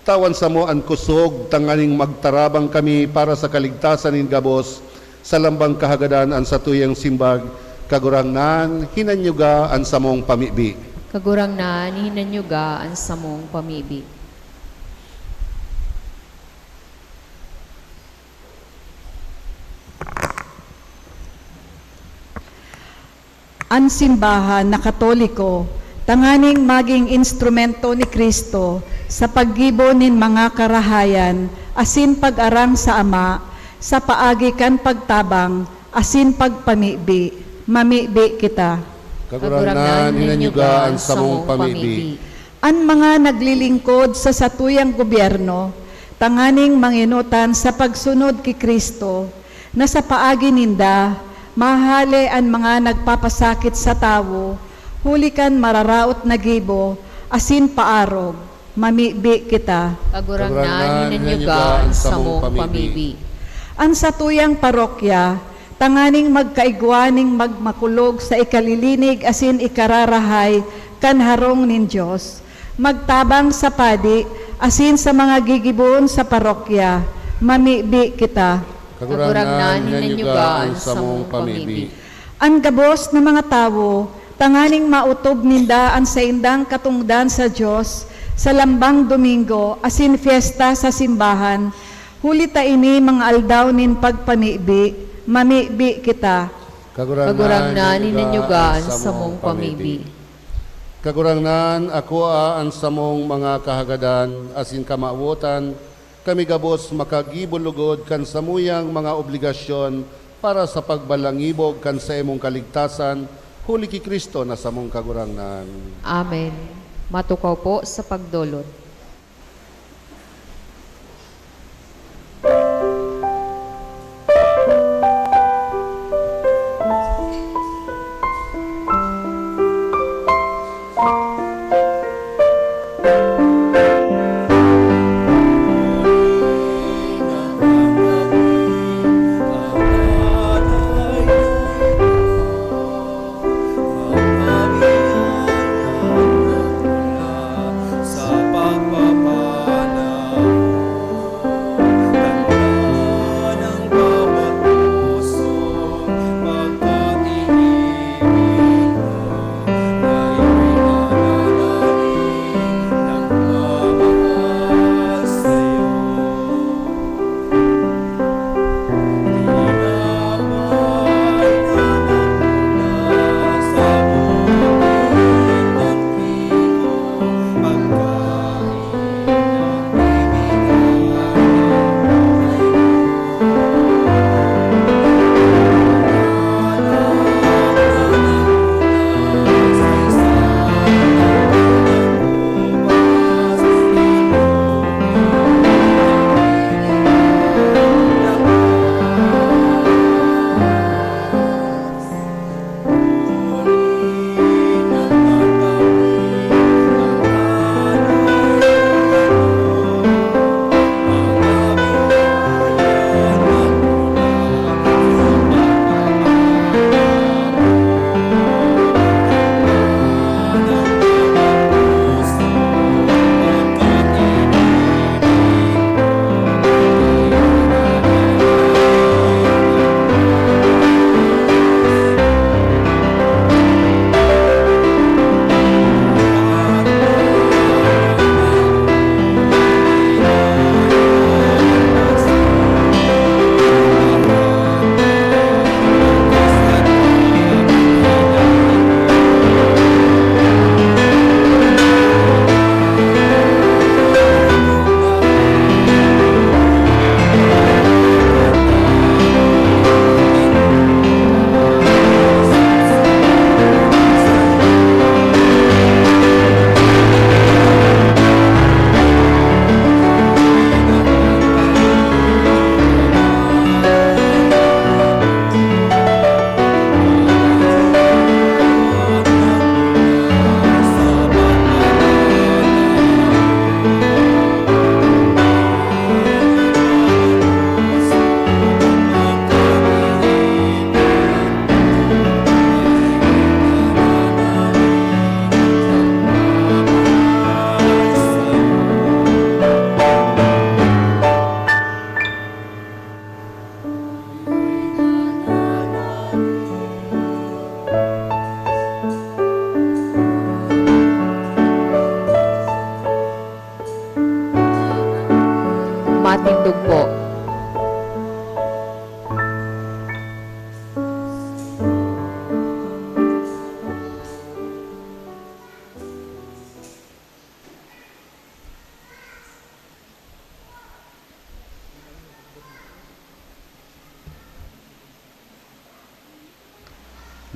Tawan samo an kosog tanganing magtarabang kami para sa kaligtasan nin gabos, sa lambang kahagadan an satuyang simbag. Kagurangnan, hinanyuga an samong pamibi. Kagurangnan, hinanyuga an samong pamibi. An simbahan na Katoliko, tanganing magin instrumento ni Cristo sa paggibo nin mga karahayan asin pag-arang sa Ama, sa paagi kan pagtabang asin pagpamibi, mamibi kita. Kagurangnan, hinanyuga an samong pamibi. An mga naglilingkod sa satuyang gobyerno tanganing mangenotan sa pagsunod ki Cristo, na sa paagi ninda mahale an mga nagpapasakit sa tawo huli kan mararaot na gibo asin paarog, mamibi kita. Kagurangnan, hinanyuga an samong pamibi. An satuyang parokya tanganing magkaigwa nin magmakulog sa ikalilinig asin ikararahay kan harong nin Dios, magtabang sa padi asin sa mga gigibohon sa parokya, mamibi kita. Kagurangnan, hinanyuga an samong pamibi. An gabos na mga tawo tanganing maotob ninda an saindang katongdan sa Dios sa lambang Domingo asin fiesta sa simbahan, huli ta ini mga aldaw nin pagpamibi, mamibi kita. Kagurangnan, hinanyuga an samong pamibi. Kagurangnan, akoa an samong mga kahagadan asin kamawotan, kami gabos makagibo lugod kan samuyang mga obligasyon para sa pagbalangibog kan saimong kaligtasan, huli ki Cristo na samong Kagurangnan. Amen. Matukaw po sa pagdolot.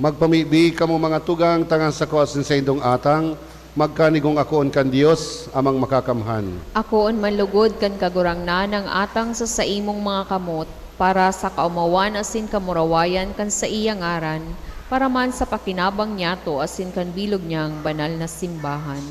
Magpamibi kamo, mga tugang, tangan sako asin saindong atang, magkanigong akoon kan Dios, Amang Makakamhan. Akoon man lugod kan Kagurangnan ang atang sa saimong mga kamot, para sa kaomawan asin kamurawayan kan saiya ngaran, para man sa pakinabang niyato asin kan bilog niyang banal na simbahan.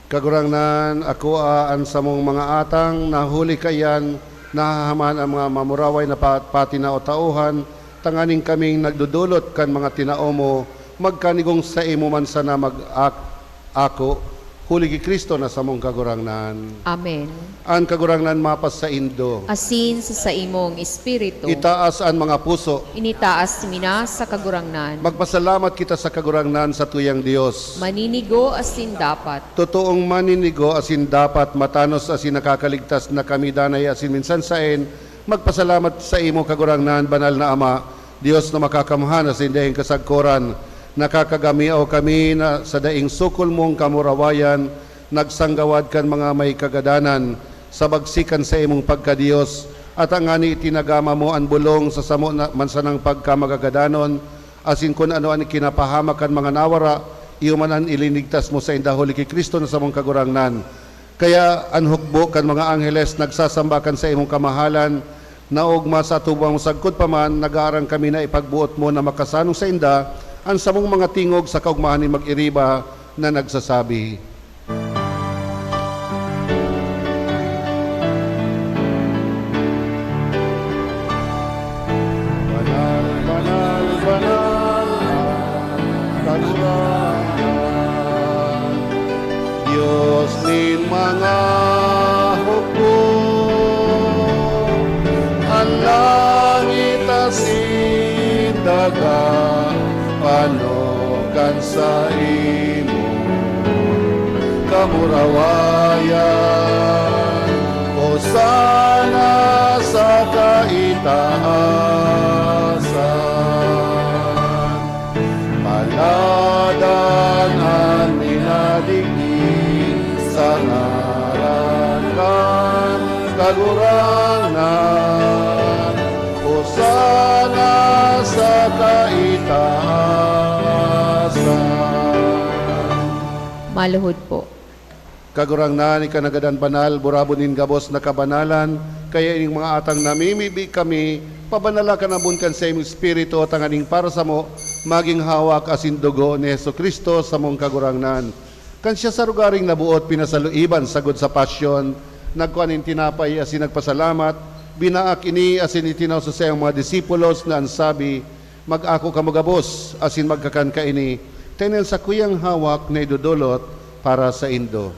Kagurangnan, akoa an samong mga atang, na huli kaiyan nahahaman an mga mamuraway na pa-, patinao-taohan, tanganing kaming nagdodolot kan mga tinao mo, magkanigong saimo man sana mag-ak-, ako, huli ki Cristo na samong Kagurangnan. Amen. An Kagurangnan mapasaindo. Asin sa saimong espiritu. Itaas an mga puso. Initaas mi na sa Kagurangnan. Magpasalamat kita sa Kagurangnan, satuyang Dios. Maninigo asin dapat. Totoong maninigo asin dapat, matanos asin nakakaligtas na kami danay asin minsan saen magpasalamat saimo, Kagurangnan, Banal na Ama, Dios na makakamhan asin daing kasagkoran. Nakakagamiaw kami na sa daing sukol mong kamurawayan, nagsanggawad kan mga may kagadanan, sa bagsik kan saimong pagka-Dios, at ngani itinagama mo an bolong sa samo na, man sanang pagkamagagadanon, asin kun ano an kinapahamak kan mga nawara, iyo man an ilinigtas mo sainda huli ki Cristo na samong Kagurangnan. Kaya an hukbo kan mga angheles nagsasamba kan saimong kamahalan, na ogma sa atubang sagkod pa man, nag-aarang kami na ipagboot mo na makasanon sainda an samong mga tingog sa kaogmahan nin mag-iriba na nagsasabi, "Banal, banal, banal an Kagurangnan, Dios nin mga hukbo. An langit asin daga pano kan saimong kamurawayan. Hosana sa kaitaasan. Paladan an minadigdi sa ngaran kan Kagurangnan. Hosana sa kaitaasan." Maluhod po. Kagurangnan, ika nagadan banal, burabod nin gabos na kabanalan, kaya ining mga atang namimibi kami, pabanala kan abon kan saimong Espiritu, tanganing para samo magin hawak asin dugo ni Jesu-Cristo, samong Kagurangnan. Kan siya sa rogaring naboot, pinasaluiban sagkod sa pasyon, nagkua nin tinapay asin nagpasalamat, binaak ini asin itinao sa saiyang mga disipulos na an sabi, "Mag-ako kamo gabos asin magkakan kaini, ta ini an sakuyang hawak na idodolot para saindo."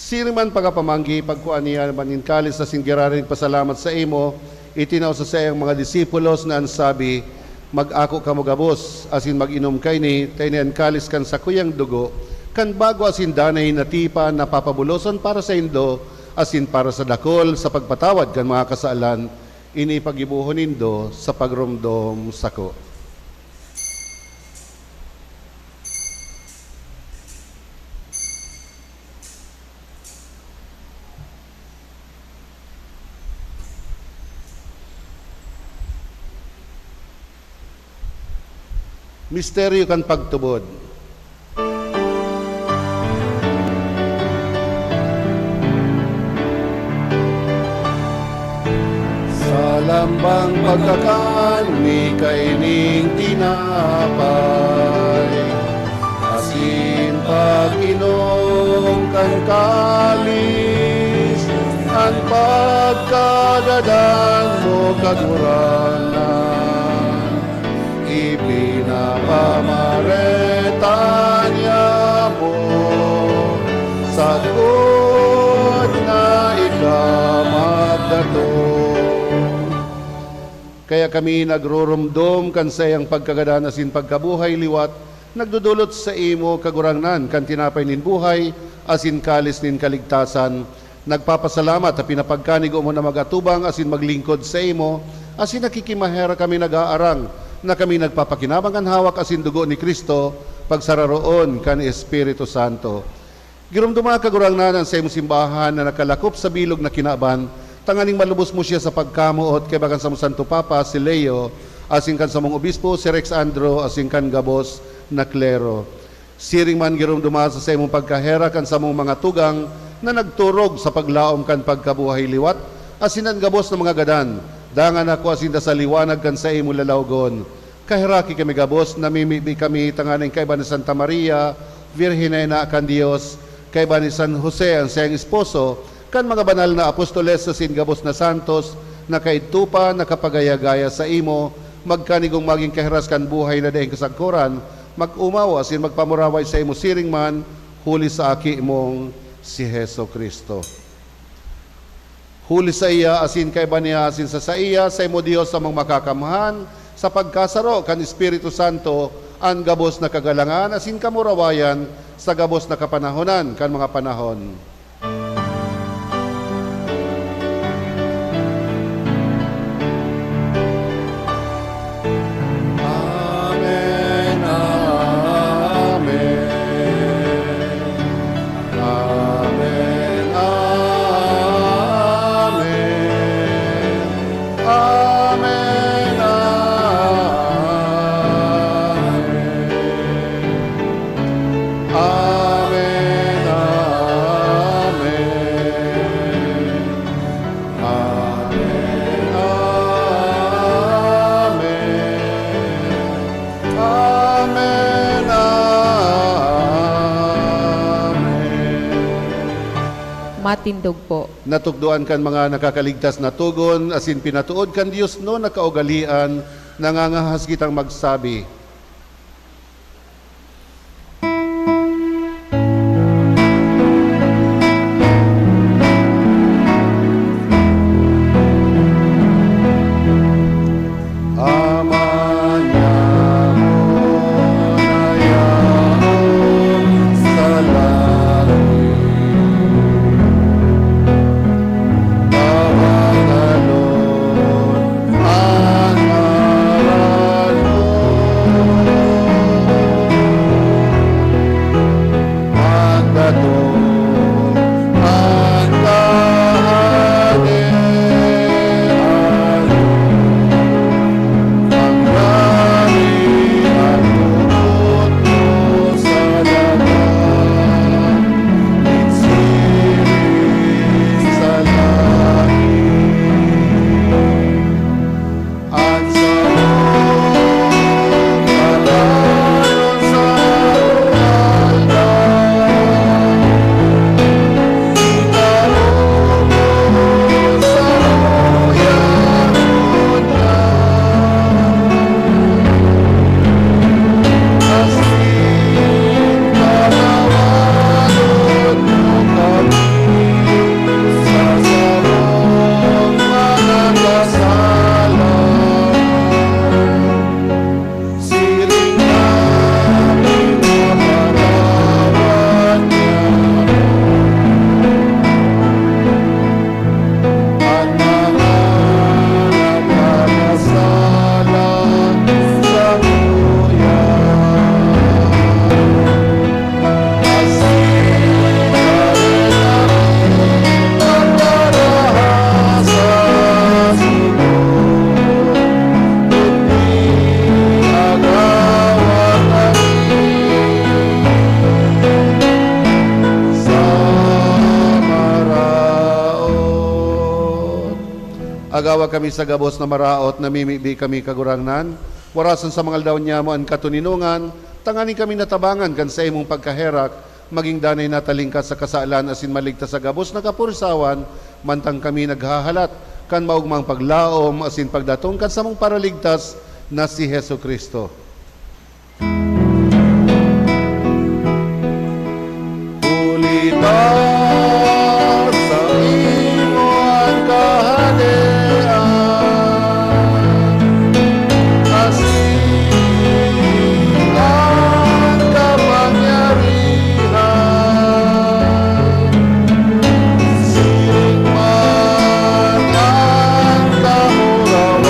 Siring man pagkapamanggi, pagkua niya man nin kalis asin giraray nagpasalamat saimo, itinao sa saiyang mga disipulos na an sabi, "Mag-ako kamo gabos asin mag-inom kaini, ta ini an kalis kan sakuyang dugo kan bago asin danay na tipan na papabulosan para saindo asin para sa dakul sa pagpatawad kan mga kasalan. Ini paggibohon nindo sa pagromdom sako." Misteryo kan pagtubod. Sa lambang pagkakan, mi kaining tinapay asin pag-inom kan kalis, an pagkagadan mo, Kagurangnan, ipinapamareta niamo, sagkod na ika magdatong. Kaya kami nagroromdom kan saiyang pagkagadan asin pagkabuhay liwat, nagdodolot saimo, Kagurangnan, kan tinapay nin buhay asin kalis nin kaligtasan. Nagpapasalamat ta pinapagkanigo mo na mag-atubang asin maglingkod saimo, asin nakikimaherak kami nag-aarang na kami nagpapakinabang kan hawak asin dugo ni Cristo, pagsararoon kan Espiritu Santo. Giromdoma, Kagurangnan, an saimong simbahan na nakalakop sa bilog na kinaban, tanganing malubos mo siya sa pagkamoot kaiba kan samong Santo Papa, si Leo, asin kan samong Obispo, si Rex Andro, asin kan gabos na klero. Siring man, giromdoma sa saimong pagkaherak an samong mga tugang na nagturog sa paglaom kan pagkabuhay liwat, asin an gabos na mga gadan, dangan ako asin ta sa liwanag kan saimong lalawgon. Kaheraki kami gabos, namimibi kami tanganing kaiba ni Santa Maria, Birhen na Ina kan Dios, kaiba ni San Jose, an saiyang esposo, kan mga banal na apostoles asin gabos na santos na kaidto pa nakapagaya-gaya saimo, magkanigong magin kahiras kan buhay na daing kasagkoran, mag-omaw asin magpamuraway saimo siring man, huli sa Aki mong si Jesu-Cristo. Huli saiya asin kaiba niya asin sa saiya, saimo, Dios, amang makakamhan, sa pagkasaro kan Espiritu Santo, an gabos na kagalangan asin kamurawayan sa gabos na kapanahonan kan mga panahon. Amen, amen. Amen, amen. Amen, amen. Amen, amen. Amen, amen. Amen, amen. Matindog po. Natukdoan kan mga nakakaligtas na togon, asin pinatood kan diosnon na kaugalean, nangangahas kitang magsabi. Ama niamo na yaon sa langit, pabanalon an ngaran mo. Magdatong an kahadean mo, mangyari an boot mo sa daga, nin siring sa langit. An sarong kakanon sa aldaw, itao mo samuya ngunyan, asin patawaron mo kami sa sarong mga kasalan, siring na pinapatawad niamo an mga nagkakasala samuya. Agawa kami sa gabos na maraot, namimibi kami, Kagurangnan, warason sa mga aldaw nyamo an katoninongan, tanganing kami natabangan kan saimong pagkaherak, magin danay natalingkas sa kasalan asin maligtas sa gabos na kapurisawan, mantang kami naghahalat kan maogmang paglaom asin pagdatong kan samong Paraligtas na si Jesu-Cristo. Huli ta saimo an kahadean, asin an kapangyarihan, siring man an kamurawayan,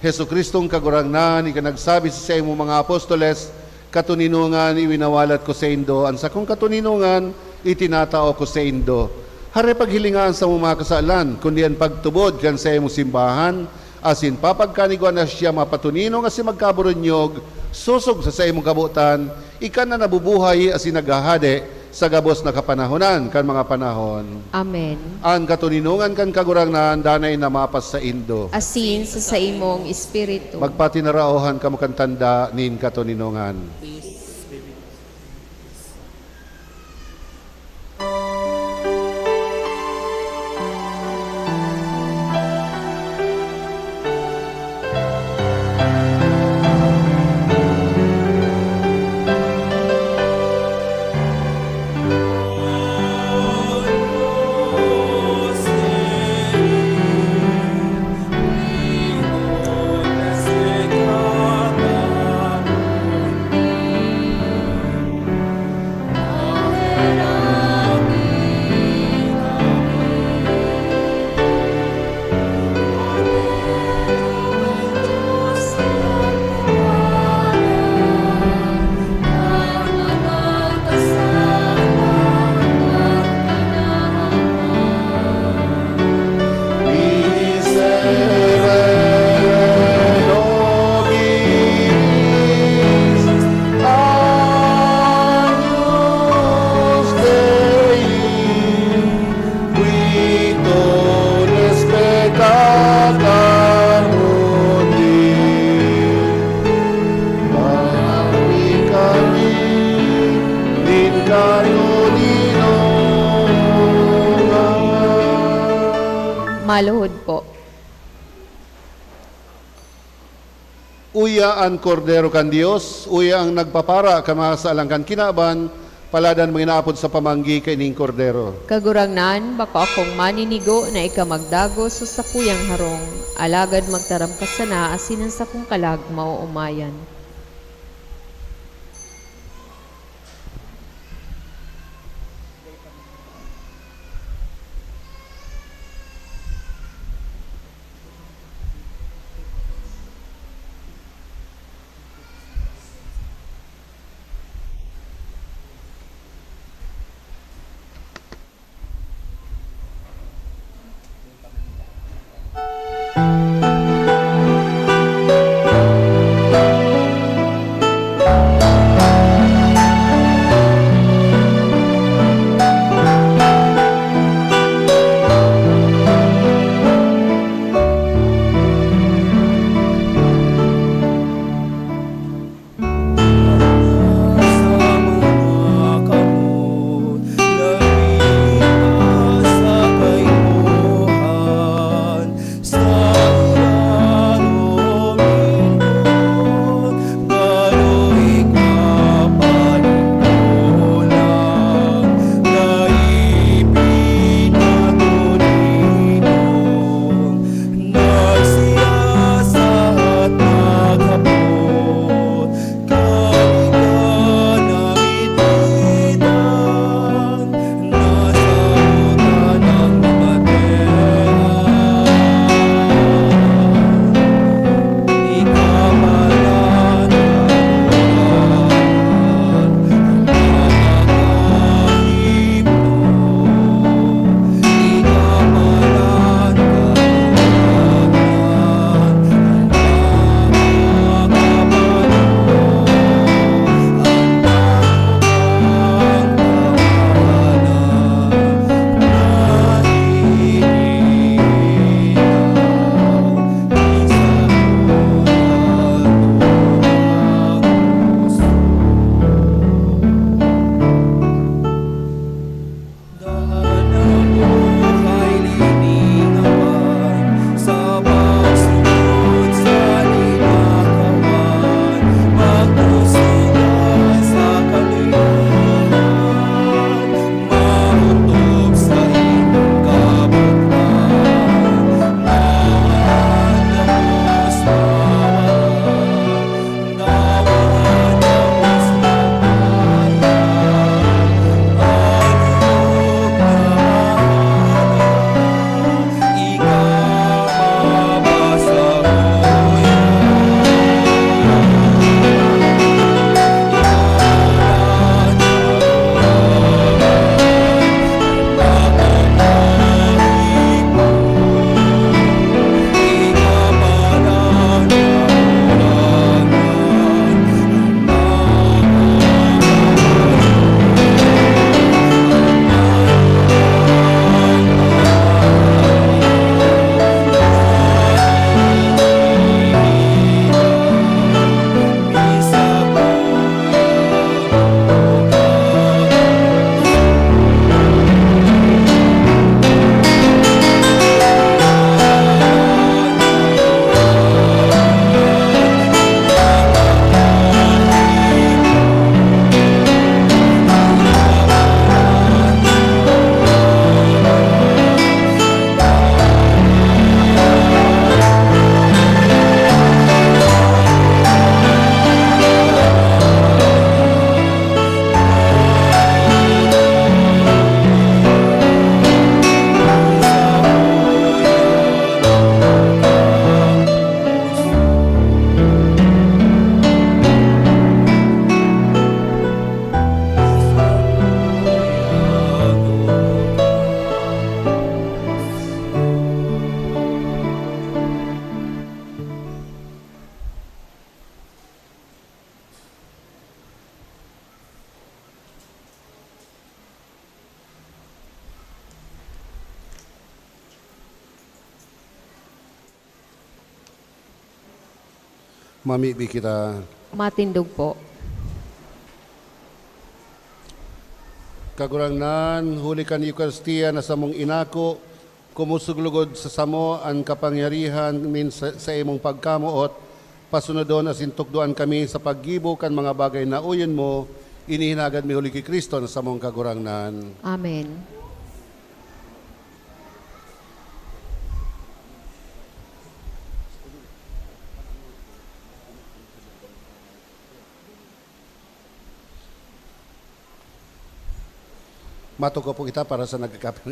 Jesu-Cristong Kagurangnan, ika nagsabi sa saimong mga apostoles, "Katoninongan, iwinawalat ko saindo, an sakong katoninongan, itinatao ko saindo." Hare paghilinga an samong mga kasalan, kundi an pagtubod kan saimong simbahan, asin papagkanigwa na siya mapatoninong asin magkaburunyog, sosog sa saimong kabotan, ika na nabubuhay asin naghahade sa gabos na kapanahonan kan mga panahon. Amen. An katoninongan kan Kagurangnan danay na mapasaindo. Asin sa saimong espiritu. Magpatinaraohan kamo kan tanda nin katoninongan. Quitones peccata mundi, pawi kami nin katoninongan. Maluhod po. Uya an Kordero kan Dios, uya an nagpapara kan mga kasalan kan kinaban, paladan mga inaapod sa pamanggi kaining Kordero. Kagurangnan, bako akong maninigo na ika magdagos sa sakuyang harong, alagad magtaram ka sana asin an sakong kalag maoomayan. Mamibi kita. Matindog po. Kagurangnan, huli kan Eukaristia na samong inako, kumosog lugod sa samo an kapangyarihan nin sa, sa imong pagkamoot, pasunodon asin tukdoan kami sa paggibo kan mga bagay na uyon mo, ini hinagad mi huli ki Cristo na samong Kagurangnan. Amen. Matukaw po kita para sa nagkakap-,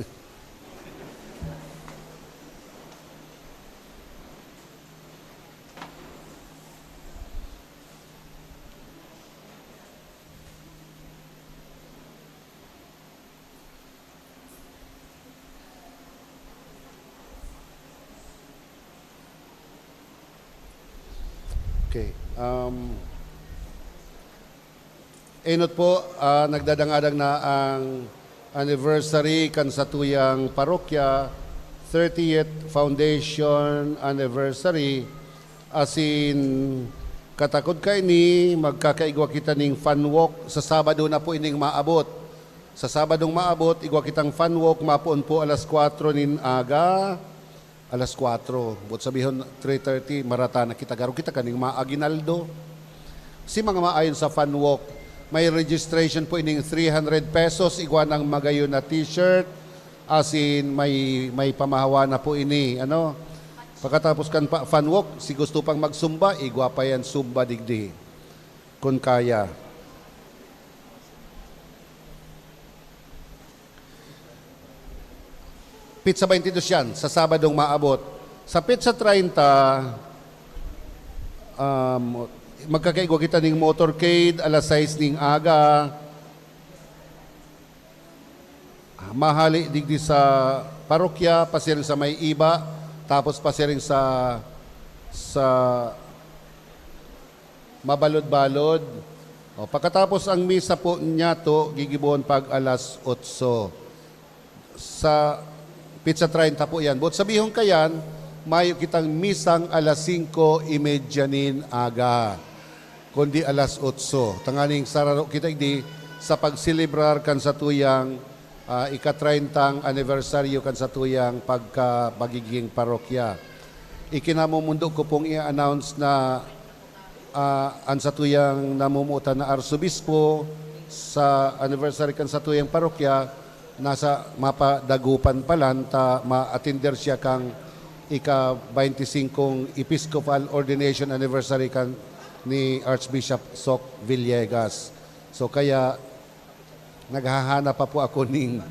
Okay. Um, enot po, ah, nagdadangadang na ang anniversary kan satuyang parokya, thirtieth foundation anniversary. Asin, katakod kaini, magkakaigwa kita ning fun walk. Sa Sabado na po ining maabot. Sa Sabadong maabot, igwa kitang fun walk, mapoon po alas kwatro nin aga. Alas kwatro. Buot sabihon, three thirty, marata na kita. Garo kita kaning maaginaldo. Si mga maayon sa fun walk, may registration po ining three hundred pesos, igwa nang magayon na t-shirt, asin may, may pamahawa na po ini, ano? Pagkatapos kan pa, fun walk, si gusto pang magsumba, igwa pa yan sumba digdi, kun kaya. Petsa twenty-dos yan, sa Sabadong maabot. Sa petsa treinta, um, magkakaigwa kita ning motorcade, alas sais ning aga. Mahali digdi sa parokya, pasiring sa may iba, tapos pasiring sa, sa mabalod-balod. O, pagkatapos ang misa po niyato, gigibohon pag alas otso. Sa petsa treinta po yan. Buot sabihon kayan, mayo kitang misang alas singko y media nin aga, kundi alas otso. Tanganing sararo kita igdi sa pagselebrar kan satuyang, ah, ika-treintang anibersaryo kan satuyang pagka-, pagiging parokya. Ikinamomondo ko pong i-announce na ah, an satuyang namomotan na arsobispo sa anniversary kan satuyang parokya, nasa mapadagopan pa lang ta ma-atender siya kan ika-baynti singkong Episcopal Ordination Anniversary kan ni Archbishop Soc Villegas. So, kaya naghahanap pa po ako ning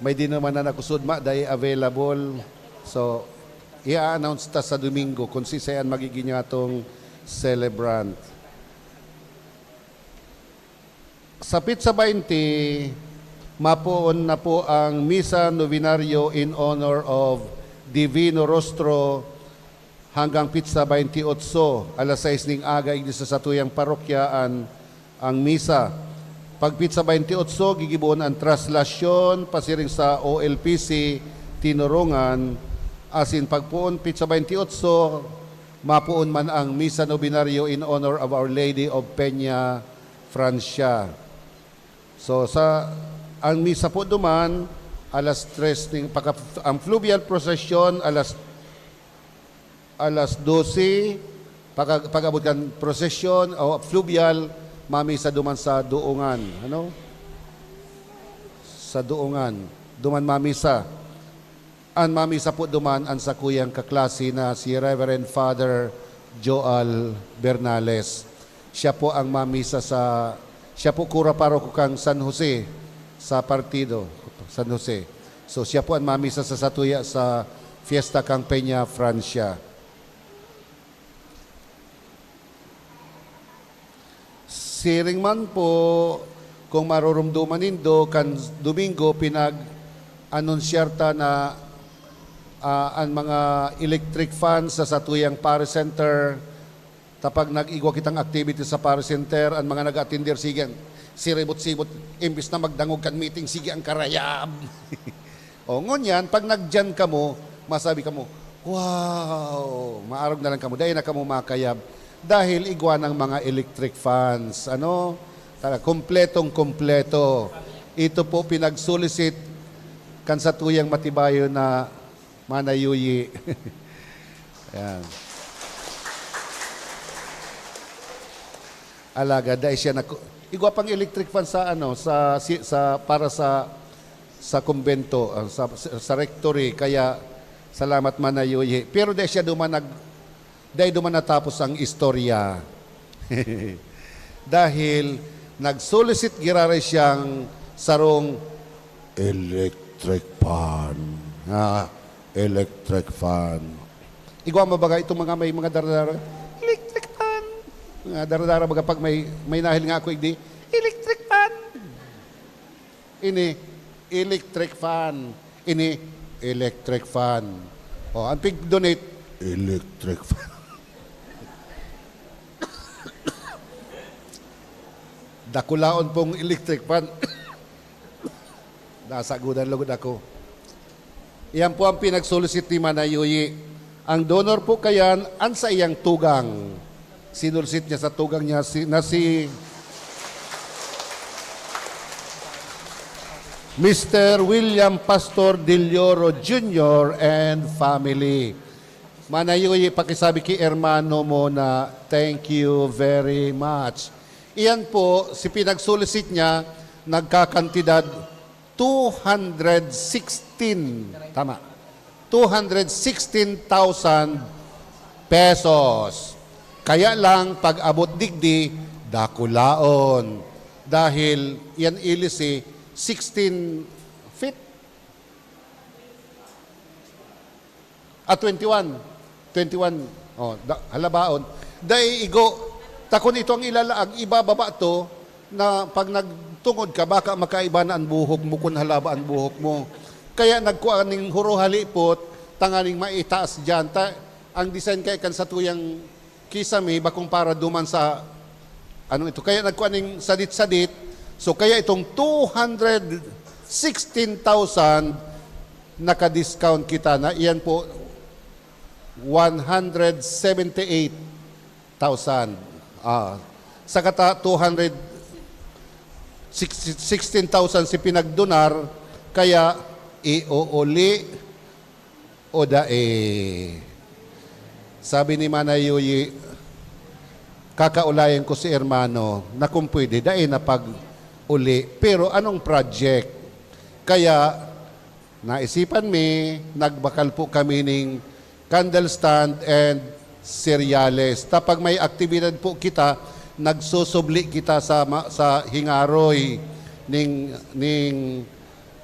may dinumanan ako sudma, dai available. So, i-announce ta sa Domingo kung si an magigin niya atong celebrant. Sa petsa baynti, mapoon na po ang Misa Novenario in honor of Divino Rostro. Hanggang petsa baynti otso, alas sais ning aga, igdi sa satuyang parokya an, ang misa. Pag petsa baynti otso, gigibohon an traslasyon pasiring sa O L P C Tinorongan, asin pagpoon petsa baynti otso, mapoon man ang Misa Novenario in honor of Our Lady of Peña Francia. So, sa, ang misa po duman, alas tres ning, pagka, ang fluvial procession, alas alas dose, pag-, pag-abot kan prosesyon o fluvial, mamisa duman sa Duongan. Ano? Sa Duongan. Duman mamisa. An mamisa po duman an sakuyang kaklase na si Reverend Father Joel Bernales. Siya po ang mamisa sa, siya po kura paroko kan San Jose, sa partido, San Jose. So, siya po an mamisa sa satuya sa Fiesta kan Peña Francia. Siring man po, kung maroromdoman nindo, kan Domingo, pinag-anunsyar ta na, ah, an mga electric fan sa satuyang Parish Center, ta pag nag-igwa kitang activity sa Parish Center, an mga nag-atender, sige an siribot-sibot, imbis na magdangog kan meeting, sige an karayab. O, ngunyan, pag nagdiyan kamo, masabi kamo, Wow! Maarog na lang kamo. Dai na kamo makayab. Dahil igwa ng mga electric fans. Ano? Tala, kompletong kompleto. Ito po pinag-solicit kan satuyang matibayon na manayuyi. Yan. Alagad dai siya nag-, igwa pang electric fan sa, ano, sa, si-, sa, para sa, sa kumbento, ah, sa, sa, sa rectory. Kaya, salamat, manayuyi. Pero dai siya duman nag-, dai duman natapos ang istorya. Dahil nag-solicit giraray siyang sarong electric fan. Ah, electric fan. Igwa mo baga itong mga may mga daradara? Electric fan. Mga daradara baga pag may, may nahil nga ako, igdi, "Electric fan." Ini, electric fan. Ini, electric fan. O, ang pig-donate, electric fan. Dakulaon pong electric fan. Nasagudan lugod ako. Iyan po ang pinagsolicit ni Manay Yuyi. Ang donor po kayan, ang sa iyang tugang. Sinulsit niya sa tugang niya si, na si Mister William Pastor Dilioro Junior and family. Manay Yuyi, pakisabi ki hermano mo na, "Thank you very much." Iyan po, si pinagsolicit niya, nagkakantidad two hundred sixteen, tama, two hundred sixteen thousand pesos. Kaya lang, pag-abot digdi, dakulaon. Dahil yan ilisi, sixteen feet? Ah, twenty-one. Twenty-one. Oh, da-, halabaon. Dai igo. Ta kun ito ang ilalaag, ibababa to, na pag nagtungod ka, baka makaiba na ang buhok mo kun halaba ang buhok mo. Kaya nagkuha ning huro halipot, tanganing maitaas diyan. Ta, ang design kay kan satuyang kisame, bakong para duman sa, ano ito, kaya nagkuha ning sadit-sadit. So, kaya itong two hundred sixteen thousand, naka-discount kita na iyan po, one hundred seventy-eight thousand. Ah, sa kata, two hundred sixteen thousand si pinagdonar, kaya iuuli o dai? Sabi ni Manay Yuyi, "Kakaulayan ko si hermano na kung pwede, dai na pag-uli." Pero anong project? Kaya naisipan mi, nagbakal po kami ning candle stand and seryales. Ta pag may aktibidad po kita, nagsusubli kita sa ma-, sa hingaroy ning, ning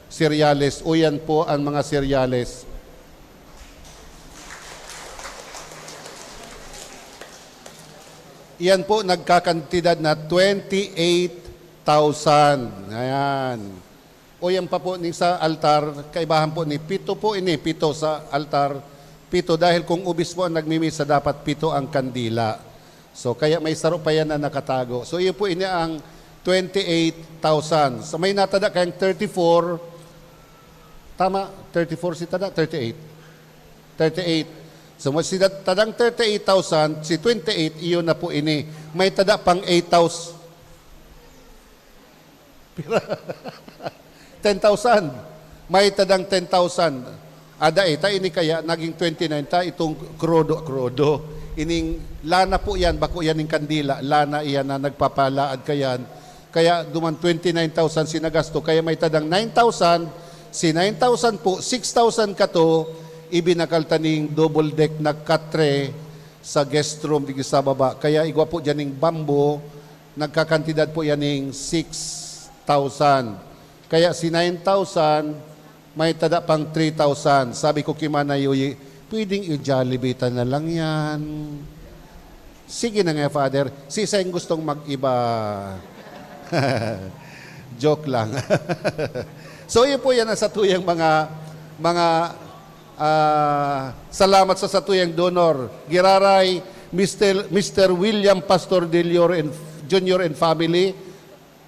seryales. O, yan po ang mga seryales. Iyan po, nagkakantidad na twenty-eight thousand. Ayan. O, yan pa po, ning sa altar, kaibahan po ni pito po ini, pito sa altar. Pito, dahil kung obispo ang nagmimisa, dapat pito ang kandila. So, kaya may saro pa yan na nakatago. So, iyo po, ini ang twenty-eight thousand. So, may natada kayang thirty-four. Tama? Thirty-four si tada? Thirty-eight. Thirty-eight. So, si da-, tadang thirty-eight thousand, si twenty-eight, iyon na po ini. May tada pang eight thousand. Pira? Ten thousand. May tadang ten thousand. Ada, eh, ta ini kaya naging twenty-nine ta, itong krudo, krudo. Ining lana po yan, bako yan ning kandila. Lana iyan na nagpapalaad kayan. Kaya duman twenty-nine thousand si nagasto, kaya may tadang nine thousand. Si nine thousand po, six thousand kato, ibinakal ta ning double deck na katre sa guest room digdi sa baba. Kaya igwa po dyan ning bamboo, nagkakantidad po yan ning six thousand. Kaya si nine thousand, may tada pang three thousand. Sabi ko ki Manay Yuyi, "Pwedeng i-Jollibee ta na lang yan." "Sige na nga, Father. Siisay ang gustong mag-iba?" Joke lang. So, yun po yan ang satuyang mga, mga, ah, salamat sa satuyang donor. Giraray, Mister, Mister William Pastor Dilioro and, Junior and family.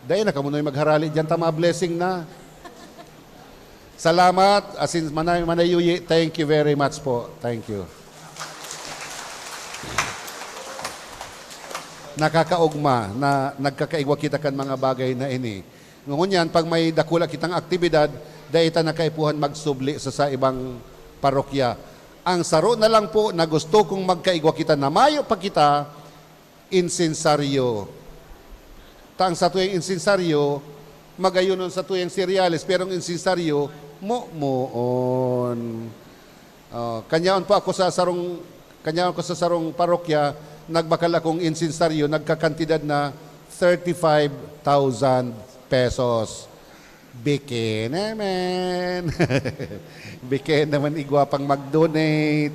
Dai na kamo noy magharali diyan, ta ma-blessing na. Salamat, asin Manay, Manay Yuyi, thank you very much po. Thank you. Nakakaugma na nagkakaigwa kita kan mga bagay na ini. Ngunyan, pag may dakula kitang aktibidad, dai ta na kaipuhan magsubli sa, sa ibang parokya. Ang saro na lang po na gusto kong magkaigwa kita na mayo pa kita, insensaryo. Ta ang satuyang insensaryo, magayon an satuyang sereales, pero ang insensaryo, momoon. Oh, kanyaon po ako sa sarong, kanyaon ko sa sarong parokya, nagbakal akong insensaryo, nagkakantidad na thirty-five thousand pesos. Bikini man. Bikini naman igwa pang mag-donate.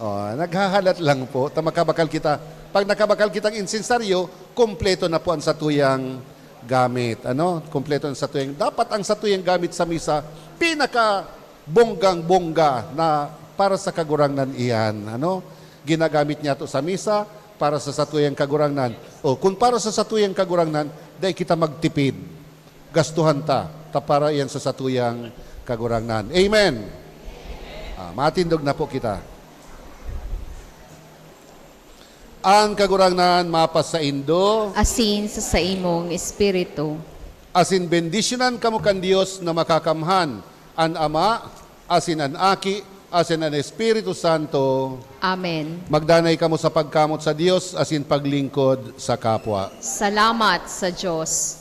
Oh, naghahalat lang po. Ta makabakal kita. Pag nakabakal kitang insensaryo, kompleto na po ang satuyang gamit. Ano? Kompleto ang satuyang. Dapat ang satuyang gamit sa misa, pinaka bonggang-bongga na para sa Kagurangnan iyan. Ano? Ginagamit niya to sa misa para sa satuyang Kagurangnan. O, kung para sa satuyang Kagurangnan, dai kita magtipid. Gastuhan ta, ta para iyan sa satuyang Kagurangnan. Amen! Ah, matindog na po kita. Ang Kagurangnan mapasaindo. Asin sa saimong espiritu. Asin bendisyonan kamo kan Dios na makakamhan, an Ama, asin an Aki, asin an Espiritu Santo. Amen. Magdanay kamo sa pagkamot sa Dios asin paglingkod sa kapwa. Salamat sa Dios.